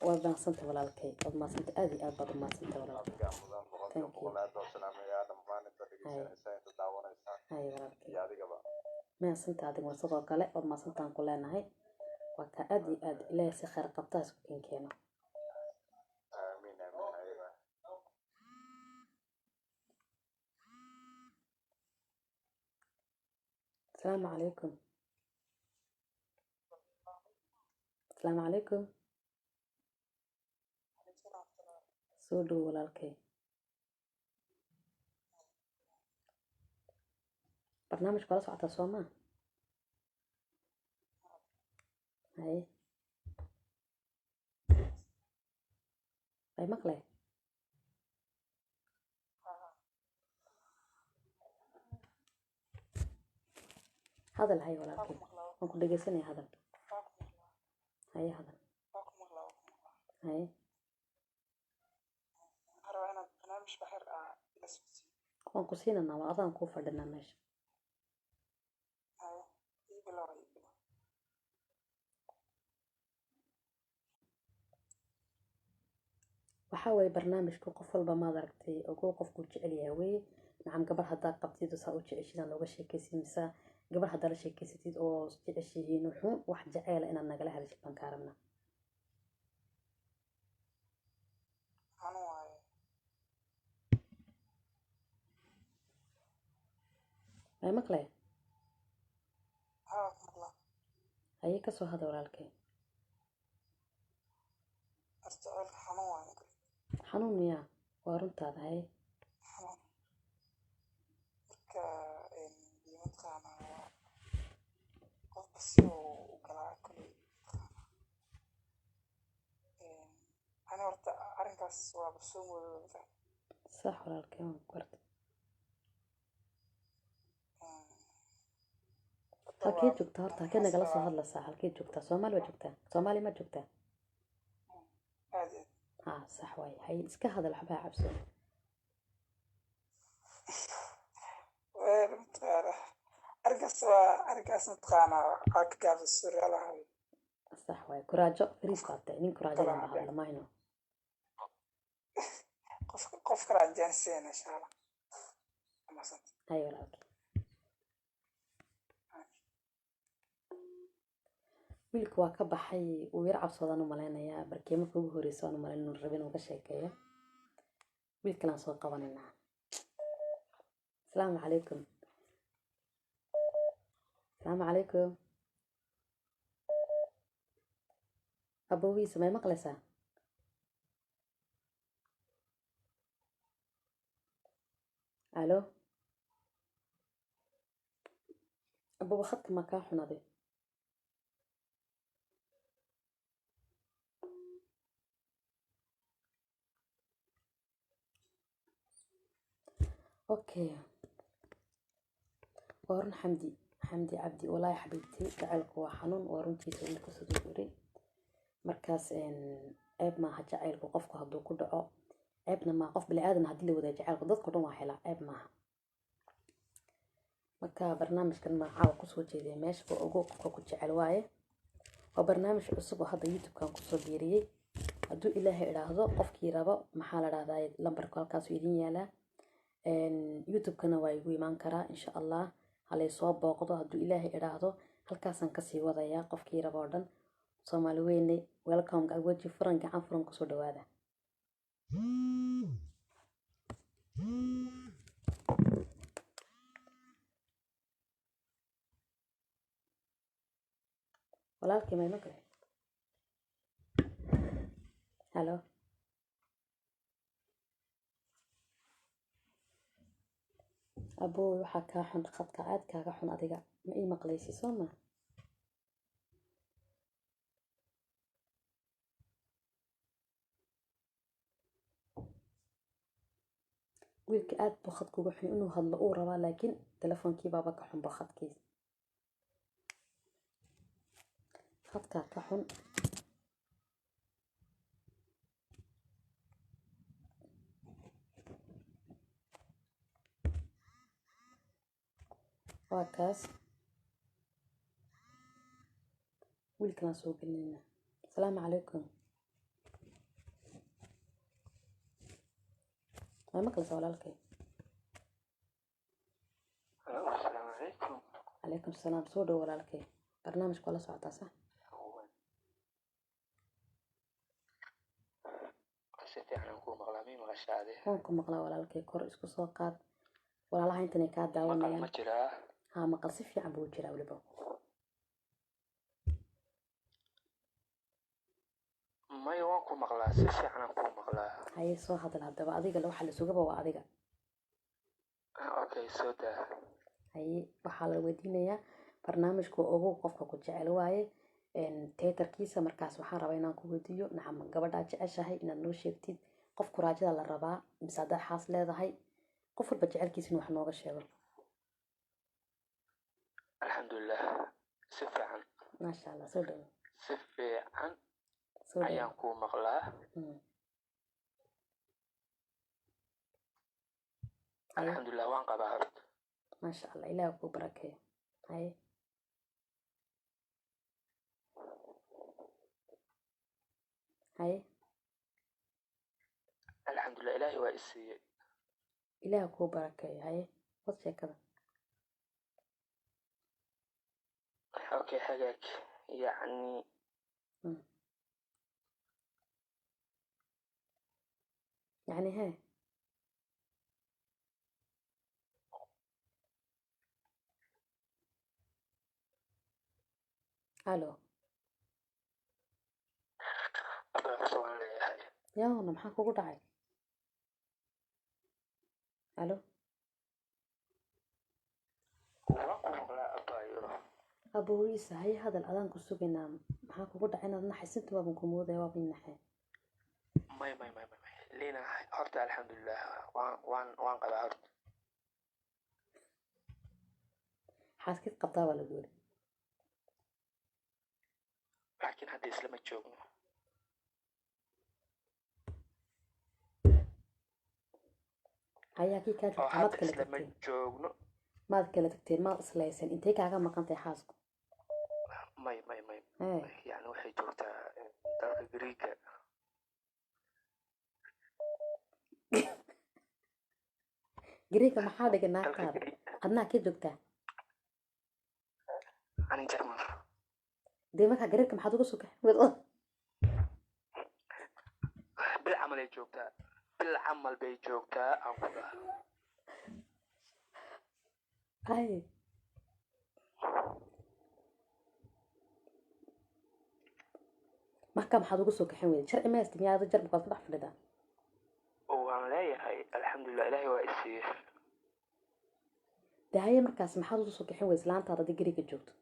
A: Waad mahadsanta walaalkay, waad mahadsanta, aad iyo aad baad u mahadsanta walaalkay.
D: Adigaa mudan boqolkiiba
A: Thank you.
D: boqol. Aad baan u salaamayaa dhammaan inta dhegeysanaysa, inta daawanaysa
A: Hay walaalkay.
D: iyo adigaba.
A: Mahadsanta adiga sidoo kale, waad mahadsantaan ku leenahay. Waa ka aad iyo aad. Ilaahay si khayr qabta ha isku keeno.
D: Aamiin, aamiin ayaga.
A: Asalaamu calaykum. Asalaamu calaykum. Soo dhow walaalkay. Barnaamijka waa la socotaa, soo maa? Haye, way maqle. Hadal, haye walaalkay, waan ku dhegeysanaya. Hadal, haye, hadal, haye. Waan ku siinanaa, waa adaan kuu fadhinaa meesha. Waxaa weeye barnaamijku qof walba, maad aragtay, ogow qofkuu jecel yahay weye. Nacam, gabar haddaa qabtid oo saa u jeceshid aan nooga sheekaysid, mise gabar haddaa la sheekeysatid oo jeceshihiin, wuxuun wax jeceela inaad nagala hadashid baan kaa rabnaa.
B: Xanuun waaye.
A: May maqlay?
B: Haa, ku maqlaa.
A: Haye, kasoo hada walaalkay.
B: Horta jacaylka xanuun waaye.
A: Xanuun miyaa? Waa runtaada, haye.
B: Xanuun. Marka dee mataqaanaa, waa qofba si uu u galaa koley mataqaanaa. Ani horta arrinkaas waaba soo moodooda, ma fahamtay?
A: Sax walaalkay, waan ku gartay.
B: Hadda
A: Halkee
B: waa
A: joogtaa horta? Halkee
B: waxaan
A: nagala soo
B: isdhahaa
A: hadlaysaa? Halkee joogtaa? Soomaali waa joogtaa? Soomaali ma joogtaa?
B: Aad iyo aad.
A: Haa, sax waaye. Haye, iska hadal, waxba ha cabsoon.
B: Wel mataqaanaa, arrinkaas waa arrinkaas mataqaanaa, waxaa ka gaabsa suryaalaha.
A: Sax waaye, kuraajo fariis baa tahay, nin kuraajo
B: Kala
A: lama
B: cadeen.
A: hadla mayno.
B: Qof qof kale aan jaanisayna, insha Allah. Amaasanta.
A: Haye walaalkay. Wiilka waa ka baxay, uu yar cabsoodaan u malaynayaa. Barkee marka ugu horeysa waan u malayn inuu rabin inuu ka sheekeeyo. Wiil kalaan soo qabanaynaa. Asalaamu calaykum. Asalaamu calaykum. Abowiisa, may maqlaysaa? Alo abowa, khadka ma kaa xunaday? Okay, waa run. Xamdi, Xamdi Cabdi, walaahi xabiibti, jacaylku waa xanuun. Waa runtiisa wiilka siduu yiri. Markaas ceeb maaha jacaylku qofku hadduu ku dhaco, ceebna maaha. Qof bini aadan haddii la wadaag jacaylku, dadku dhan waa helaa, ceeb maaha. Marka barnaamijkan ma caawa kusoo jeediya meesha waa ogow qofka ku jecel waaye. Waa barnaamij cusub oo hadda YouTube-kan kusoo biiriyey. Hadduu Ilaahay idhaahdo, qofkii rabo, maxaa la dhahdaa, lambarku halkaasuu idin yaalaa. YouTube-kana waa igu imaan karaa, insha Allah. Halay soo booqdo hadduu Ilaahay idhaahdo, halkaasaan kasii wadayaa. Qofkii rabo oo dhan, Soomaali weyne, welcome, weji furan, gacan furan kusoo dhawaada. Walaalkii, may maqle? Halo abooy, waxaa kaa xun khadka, aad kaaga xun. Adiga ma ii maqlaysi, soo ma? Wiilka aad buu khadka uga xun. Inuu hadlo uu rabaa, laakiin telefoonkii baaba ka xunba. Khadkii, khadkaa ka xun. Waa kaas, wiilkanaan soo gelinayna. Asalaamu calaykum. Waa maqlaysaa, walaalkay?
B: Asalaamu calaykum.
A: Calaykum salaam. Soo dhow, walaalkay. Barnaamijka waa la socotaa, sax?
B: Si fiican aan kuu maqlaa. Mii maqashaa ade?
A: Waan ku maqlaa, walaalkay. Kor isku soo qaad. Walaalaha intanay kaa
B: Maqal
A: daawanayaan.
B: ma jiraa?
A: Haa, maqal si fiican buu jiraa weliba.
B: Maya, waan ku maqlaa, si fiican aan kuu maqlaa.
A: Haye, soo hadal haddaba. Adiga waxaa la sugaba waa adiga.
B: Okay, soo daa.
A: Haye, waxaa la weydiinayaa barnaamijku ogow qofka ku jecel waaye teetarkiisa. Markaas waxaan rabaa inaan ku weydiiyo, nacam, gabadhaa jeceshahay inaad noo sheegtid. Qof kuraajada la rabaa mise haddaad xaas leedahay, qof walba jecelkiisa inuu wax nooga sheego.
B: Alxamdulilah, si fiican.
A: Maasha Allah, soo dhowo.
B: Si fiican
A: Soo dhowo.
B: ayaan kuu maqlaa.
A: Haye.
B: Alxamdulilah, waan qabaa horta.
A: Maasha Allah, Ilaah kuu barakeeyo. Haye, haye.
B: Alxamdulilah, Ilaahay waa i siiyey.
A: Ilaah kuu barakeeyo. Haye, wad sheekada.
B: Okay, hagaag, yacni
A: Yacni hee? Alo?
B: Abaa, horta waan leeyahay.
A: Yaana, maxaa kugu dhacay? Alo?
B: Waan ku maqlaa, abaayo.
A: Aboogiisa, haye, hadal, adaan ku sugaynaa. Maxaa kugu dhacay inaad naxaysinta? Waaban ku moodaya, waaban naxay.
B: May, may, may, may, may, Lina, horta alxamdulilah, waan qabaa horta.
A: Xaaskid qabtaa baa lagu yiri.
B: Laakiin hadda islama joogno.
A: Haye, hakii kaa
B: Oo
A: joogtaa maad
B: hadda
A: kala
B: islama
A: tagteen?
B: joogno.
A: Maad kala tagteen? Maad islaysan? Intee kaaga maqan tahay xaasku?
B: May, may, may.
A: Hee?
B: Yani waxay joogtaa dalka Greega.
A: Gariigka maxaa dhigay
B: Dalka
A: naagtaada?
B: Greega.
A: Adnaa kee joogtaa?
B: Ani Jarmal.
A: Dee markaa gariirka maxaad uga soo kaxay?
B: Bil camal ay joogtaa, bil camal bay joogtaa aan ku dhaha.
A: Haye, marka maxaad uga soo kaxin weyday? Sharci ma haysta miyaa? Ada Jarmalka waad ku dhex fadhidaa.
B: Waan leeyahay, alxamdulilah, Ilaahay waa i siiyey.
A: Dee haye, markaas maxaad uga soo kaxin weyday islaantaada haddii gariigka joogto?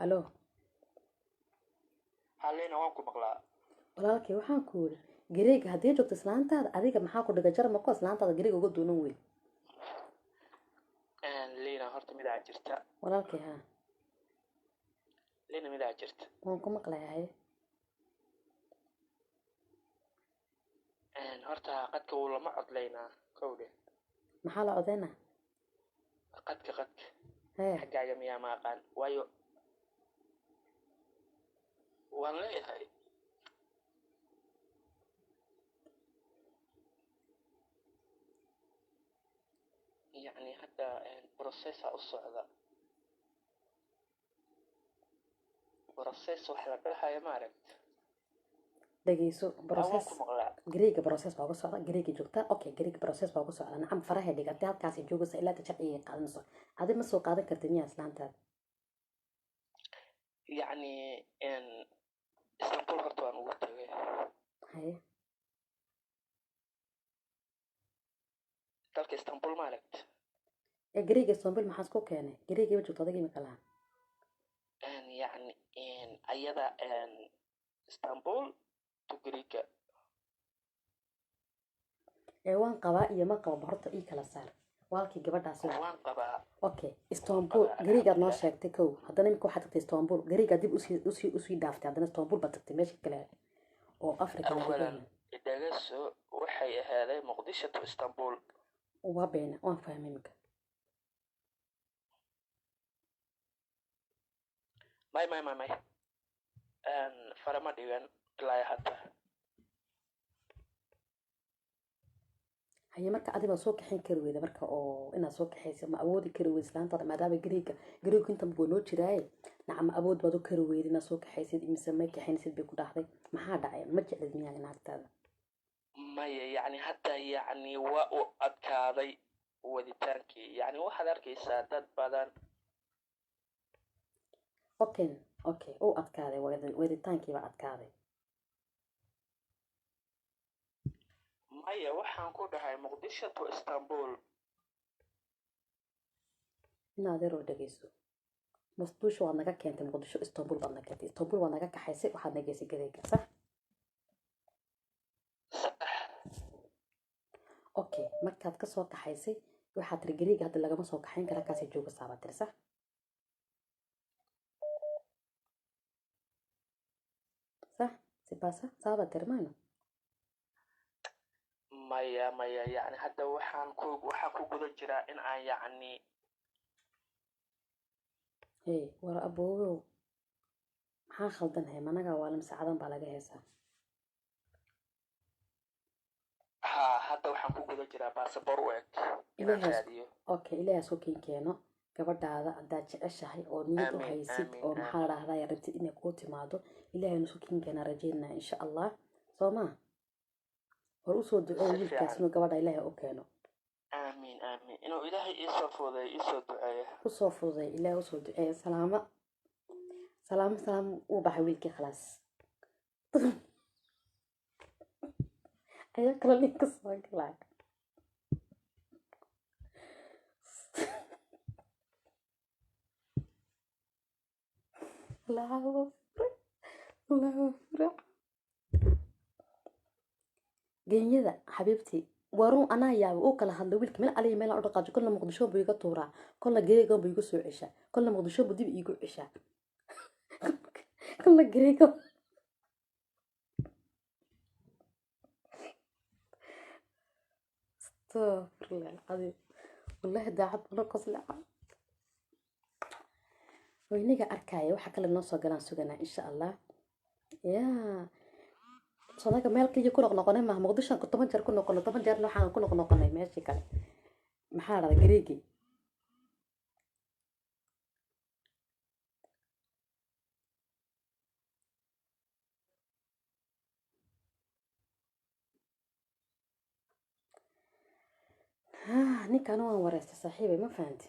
A: Alo?
B: Halena, waan ku maqlaa.
A: Walaalkay, waxaan ku yiri, Gareega haddii joogto islaantaada, adiga maxaa ku dhigay Jarmalko islaantaada Gareega uga doonan weyn?
B: Lina, horta midaa jirta.
A: Walaalkay, haa.
B: Lina, midaa jirta.
A: Waan ku maqlayaa, haye.
B: Horta qadka wuu lama codlaynaa kowdhe.
A: Maxaa la codeynaa?
B: Qadka, qadka.
A: Hee?
B: Xaggaaga miyaa? Ma aqaan, waayo waan leeyahay. Yacni hadda processa u socda, process wax la dhahayo, ma aragt?
A: Dhegeyso.
B: Waan
A: Process.
B: ku maqlaa.
A: Gareega process baa uga socda. Gareega joogta, okay, Gareega process baa uga socda. Nacam, farahay dhigatay, halkaasay joogaysa ilaa ta sharciga qaadanayso. Adi ma soo qaadan kartid miyaa islaantaada?
B: Yacni Istanbul horta waan ugu tagay.
A: Haye.
B: Dalka Istanbul, ma aragt?
A: Ee Gareega Istanbul maxaa isku keenay? Gareega ma joogto adiga imika laha.
B: Yacni ayada Istanbul to Greega.
A: Ee waan qabaa iyo ma qabo, horta ii kala saar, walaalkii, gabadhaasi.
B: Waan qabaa.
A: Okay, Istanbul Gareegaad noo sheegtay kow. Haddana imika waxaad tagtay Istanbul. Gareegaa dib usii dhaaftay, haddana Istanbul baad tagtay, meesha kale. Oo Africa laga
B: Awalan
A: yahay.
B: Dhagaso waxay ahaaday Muqdisho to Istanbul.
A: Waa beena, waan fahmay imika.
B: May, may, may, may, farama dhigan ilaa hadda.
A: Haye, marka adigaa soo kaxayn kari weyda marka oo inaad soo kaxaysa ma awoodi kari weyda islaantaada, maadaama Greega intan buu noo jiraaye? Nacam, awood baad u kari weyda inaad soo kaxaysid mise may kaxaynsid bay ku dhahday? Maxaa dhacay? Ma jeclid miyaa naagtaada?
B: Maya, yacni hadda yacni waa u adkaaday waditaankii. Yacni waxaad arkaysaa dad badan.
A: Okay, uu adkaaday waditaankiibaa adkaaday.
B: Maya, waxaan ku dhahay Muqdisho to Istanbul.
A: In adeeroo dhegeyso, Muqdisho waad naga keentay, Muqdisho Istanbul baad naga keentay, Istanbul waad naga kaxaysay, waxaad nageysay Gareega, sax?
B: Sax.
A: Okay, markaad kasoo kaxaysay waxaad tiri Gareega hadda lagama soo kaxayn kara, kaasay jooga saabaad tiri, sax? Sax sibaasa saabaad tiri maano?
B: Maya, maya, yacni hadda waxaan ku guda jiraa in aan yacni
A: Hey, war aboogow, maxaa khaldan? Hay, managa waa lamse cadan baa laga heesaa.
B: Ha, hadda waxaan ku guda jiraa baasabor u eg inaan raadiyo.
A: Okay, Ilaahay soo keen keeno gabadhaada haddaad jeceshahay oo niyad u
B: Aamin,
A: haysid
B: aamin,
A: oo maxaa la
B: aamin.
A: dhahdaa, rabtid inay kuu timaado, Ilaahay nusu keen keenaa rajeynaa, insha Allah. Soo maa hor usoo ducee
B: Si
A: wiilkaas
B: fiican.
A: inuu gabadha Ilaahay u keeno.
B: Aamin, aamin, inuu Ilaahay iisoo fududeeyo, iisoo duceeyo.
A: Usoo fududay, Ilaahay usoo duceeya. Salaamo, salaamo, salaamo. Uu baxay wiilkii, khalaas. Ayaa kale ninka soo galay. Allahu akbar, Allahu akbar. Genyada xabiibtii, warun anaa yaaba uu kala hadlo wiilka meel aliya meel aan u dhaqaajo. Kolna Muqdisho buu iga tuuraa, kolna Gareegan buu igu soo ceshaa, kolna Muqdisho buu dib iigu ceshaa, kolna Gareegan. Astagfirullah alcadiim, wallahi daacad bana qosleca wayniga arkaya. Waxa kale noo soo galaan suganaa, insha Allah. Yaa sonaga meel kaliya ku noqnoqonay maaha. Muqdishoan ku 10 jeer ku noqono, 10 jeerna waxaan ku noqnoqonay meeshii kale, maxaa la dhahdaa, Gareegi. Ninkan waan wareystay saaxiibay, ma fahanti?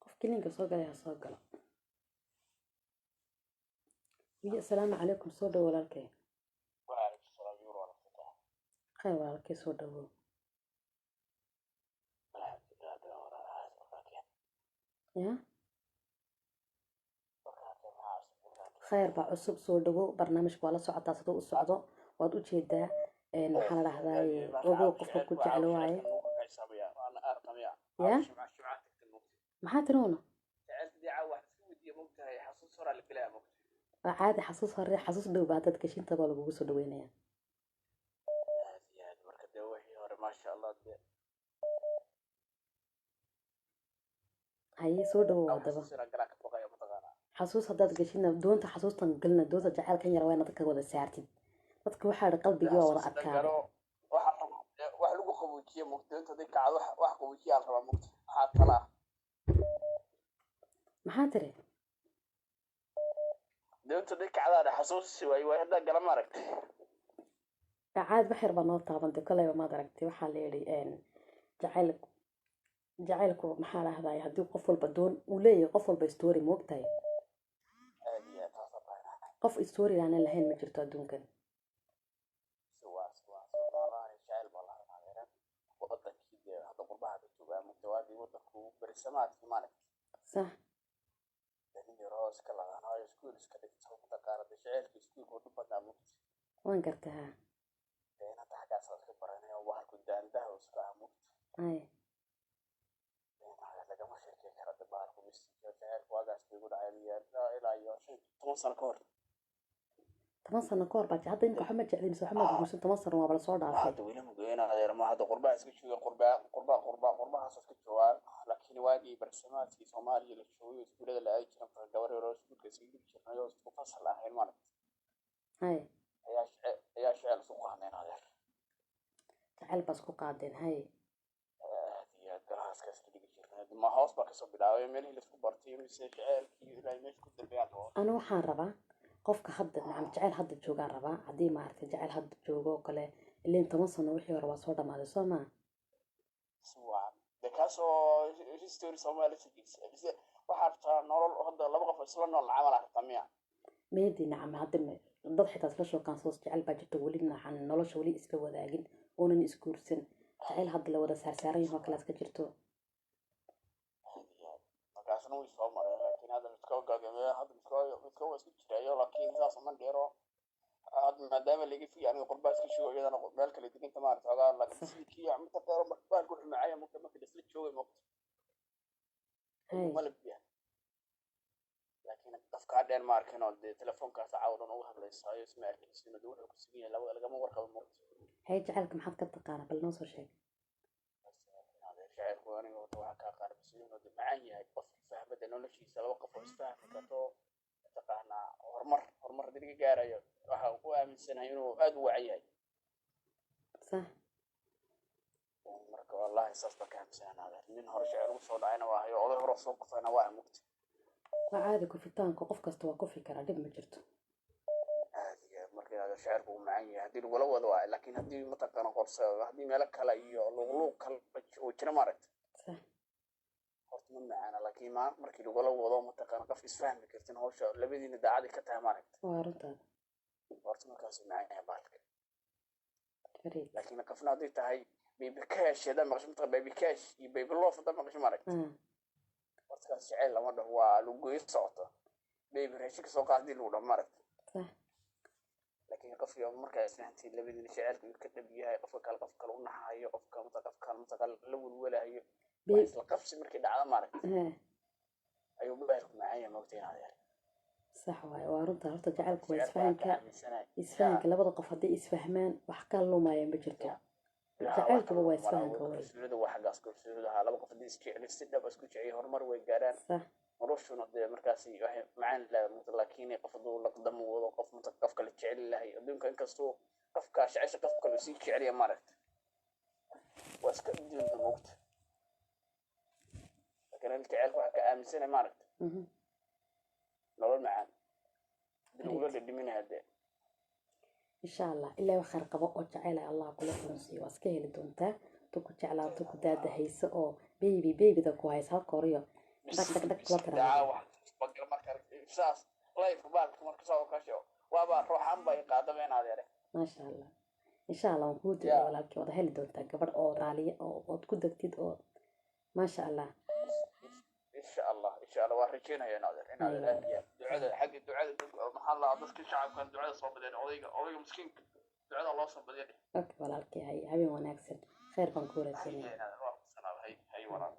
A: Qofkii linka soo galay ha soo galo. Wiil, asalaamu calaykum, soo dhawo walaalkay.
C: وعليكم السلام يورو ورحمة الله.
A: Khayr walaalkay, soo dhawo.
C: الحمد لله دور على
A: Ya khayr baa cusub, soo dhawo. Barnaamijka waa la socotaa siduu u socdo, waad u jeedaa. Maxaa la dhahdaa, ogow qofka ku jecel waaye. Ya maxaa tiri una? Waa caadi, xasuus hore, xasuus dhow baa dad gashinta baa lagugu soo dhaweynaya. Haye, soo dhawow. Haddaba xasuus haddaad gashina, doonta xasuustan galina, doonta jacaylkan yar waa inaad ka wada saartid dadka. Waxaa idhi qalbigii waa wada adkaaday.
E: Wax lagu qaboojiye mugta inta haday kacdo, wax qaboojiya la rabaa mugta, maxaa talaa?
A: Maxaa tiri?
E: Doonta haday kacdaana xasuusi waay waay haddaa gala ma aragtay.
A: Caad wax yar baa noo taabantay koleyba, maad aragtay? Waxaa la yidhi jacayl, jacaylku maxaa la ahdaay, haddii qof walba doon uu leeyahay, qof walba story, moogtahay?
E: Aad iyo aad taasa tahay.
A: Qof story aanan lahayn ma jirto adduunkan.
E: Siwaas waa soomaalaha jacayl baa lahaa adeeran wadankii dee hadda qurbaha ka joogaa mugta, waagii wadanku berisamaadkii maaragtay.
A: Sax.
E: Nin yaroo iska laqanaayo iskuul iska dhigto mataqaana dee jacaylka iskuulka u dhib badnaa mugta.
A: Waan gartaa ha.
E: Dee in hadda xaggaas iska baranayo waxalku daandaha iska ah mugta.
A: Ay.
E: Lagama sheekey karo de bahalku mistiga jacaylku waagaas bay igu dhacay ilaa iyo 10 sano ka hor.
A: 10 sano ka hor baa hadda imika waxba ma jeclin mise waxba maad guursan? 10 sano waaba lasoo dhaafay.
E: Hadda weli mugoyn, adeer. Ma hadda qurbaa iska jooga, qurbaa, qurbaa, qurbaa, qurbahaas iska joogaa. Laakiin waagii barsamaadkii Soomaaliya la joogay oo iskuulada la aadi jiray, marka gabar yar oo iskuulka iskaga geli jirnay oo isku fasal ahayn, maaragtay,
A: Hay.
E: ayaa jecel isku qaadneen, adeer.
A: Jacayl baa isku qaadeen, hay.
E: Aad iyo aad galahaaska iska dhigi jirnay. Ma hoos baa kasoo bilaabay meelihii laisku bartay mise jeceelkii ilaa meesha ku dambeeyaan rabo.
A: Ani waxaan rabaa qofka hadda, nacam, jacayl hadda joogaan rabaa. Haddii, maaragtay, jacayl hadda joogo oo kale, ileen 10 sano wixii hore waa soo dhamaaday, soo maa?
E: Si wacan de, kaasoo history Soomaaliya sigiisa mise waxaa rabtaa nolol hadda laba qof isla nool camal aa rabtaa miya?
A: Meedii, nacam, hadda dad xitaa isla shookaansoos jecel baa jirta weli, nacan, nolosha weli isla wadaagin oonan isguursan, jacayl hadda la wada saarsaaran yaho kale iska jirto.
E: Aad iyo aad, markaasna way soo mareen, laakiin hadda midkoo gagame, hadda midkoo waa isku jiraayo, laakiin saas uma dheero hadda, maadaama laga fiya aniga qurbaa iska shugo, iyadana meel kale deganta, maarata, ogaa. Laakiin sidii kii mita dheero baalku wuxuu macaya marka laisla joogay, moogta, ayuu malab yahay. Laakiin qofkaa dheer ma arkin oo dee telefoonkaas caawa dhan uga hadlaysaayo, isma arkaysin oo dee wuxuu ku sugan yahay laba lagama warqabo, moogta.
A: Hay, jacaylka maxaad ka taqaanaa? Bal noo soo sheeg.
E: Jacaylku aniga horta waxaa kaa qaarbisan inuu dee macaan yahay qofkii fahmada noloshiisa. Laba qof oo isfahmi karto, mataqaanaa, horumar haddii laga gaarayo, waxa uu ku aaminsanahay inuu aad u wacan yahay. Marka wallahi saas baa ka aaminsanahay. Nin hore jacayl ugu soo dhacayna waa hayo, oday hore soo kufayna waa mugta.
A: Waa caadi kufitaanku, qof kasta waa kufi karaa, dhib ma jirto.
E: Aad iyo aad. Marka jacaylku uu macaan yahay haddii lagula wado waay, laakiin haddii, mataqaana, qorse haddii meelo kale iyo luuqluuq kale oo jira, maaragta, horta ma macaana. Laakiin ma markii lagula wado, mataqaana, qof isfahmi kartin, hawsha labadiina daacadi ka tahay, maaragta,
A: Waa runtaada.
E: horta markaasuu macaan yahay baalka.
A: Fariid.
E: Laakiin qofna hadday tahay baby cash haddaa maqasho, mataqan, baby cash iyo baby love haddaa maqasho, maaragta, horta kaas jacayl lama dhaho, waa lagu socota. Baby raashinka soo qaad hadii lagu dhaho, maaragta. Laakiin qofkii markaa isfahantiin, labadiina jacaylka uu ka dhab yahay, qofka kale qof kale u naxayo, qofka qof kale mataqa la welwelayo, waa isla qabsi markii dhacda, maaragta, ayuu bahalku macaan yahay, moogta, inaad yar.
A: Sax waaye, waa runta. Horta jacaylku waa
E: Jacaylka waxaan ka
A: isfahanka.
E: aaminsanahay.
A: Isfahanka labada qof hadday isfahmaan, wax ka lumaya ma jirto. Jacaylkuba waa isfahanka wey.
E: Kalsoonida waa xaggaas, kalsoonida haa. Laba qof haddii isjecel, si dhab isku jecel, horumar way gaaraan. Noloshuna dee markaasi waxay macaan leedahay, mugta. Laakiin qof hadduu laqdamo wado, qof mata qof kale jecel lahay adduunka, inkastuu qofkaa jecesha qof kale sii jecelya, maaragta, waa iska adduunka, moogta. Laakiin aniga jacaylka waxaa ka aaminsanahay, maaragta, nolol macaan hadii lagula dhadhiminaya dee.
A: Insha Allah, ilaa wax khayr qabo oo jacayl ah Allah kula kulansiiyo, waa iska heli doontaa tu ku jeclaato, ku daadahayso oo baby babyda ku haysa halka horiyo dhag dhag dhag kula tiraahdo.
E: Marka saas life baalka marka soo kasho, waaba ruuxan bay qaadaba inaad yare.
A: Maasha Allah, insha Allah, waan kuu duceey, walaalkii. Waad heli doontaa gabadh oo raaliya oo ood ku degtid oo maasha Allah.
E: Insha Allah, insha Allah, waan rajeynaya inaad aad iyo aad ducada, xagga ducada, maxaa la dadka shacabkan ducada soo badeen, odayga miskiinka ducada loo soo badiya.
A: Okay walaalkii, hay, habeen wanaagsan, khayr baan kuu rajeynaya.
E: Hay, hay walaal.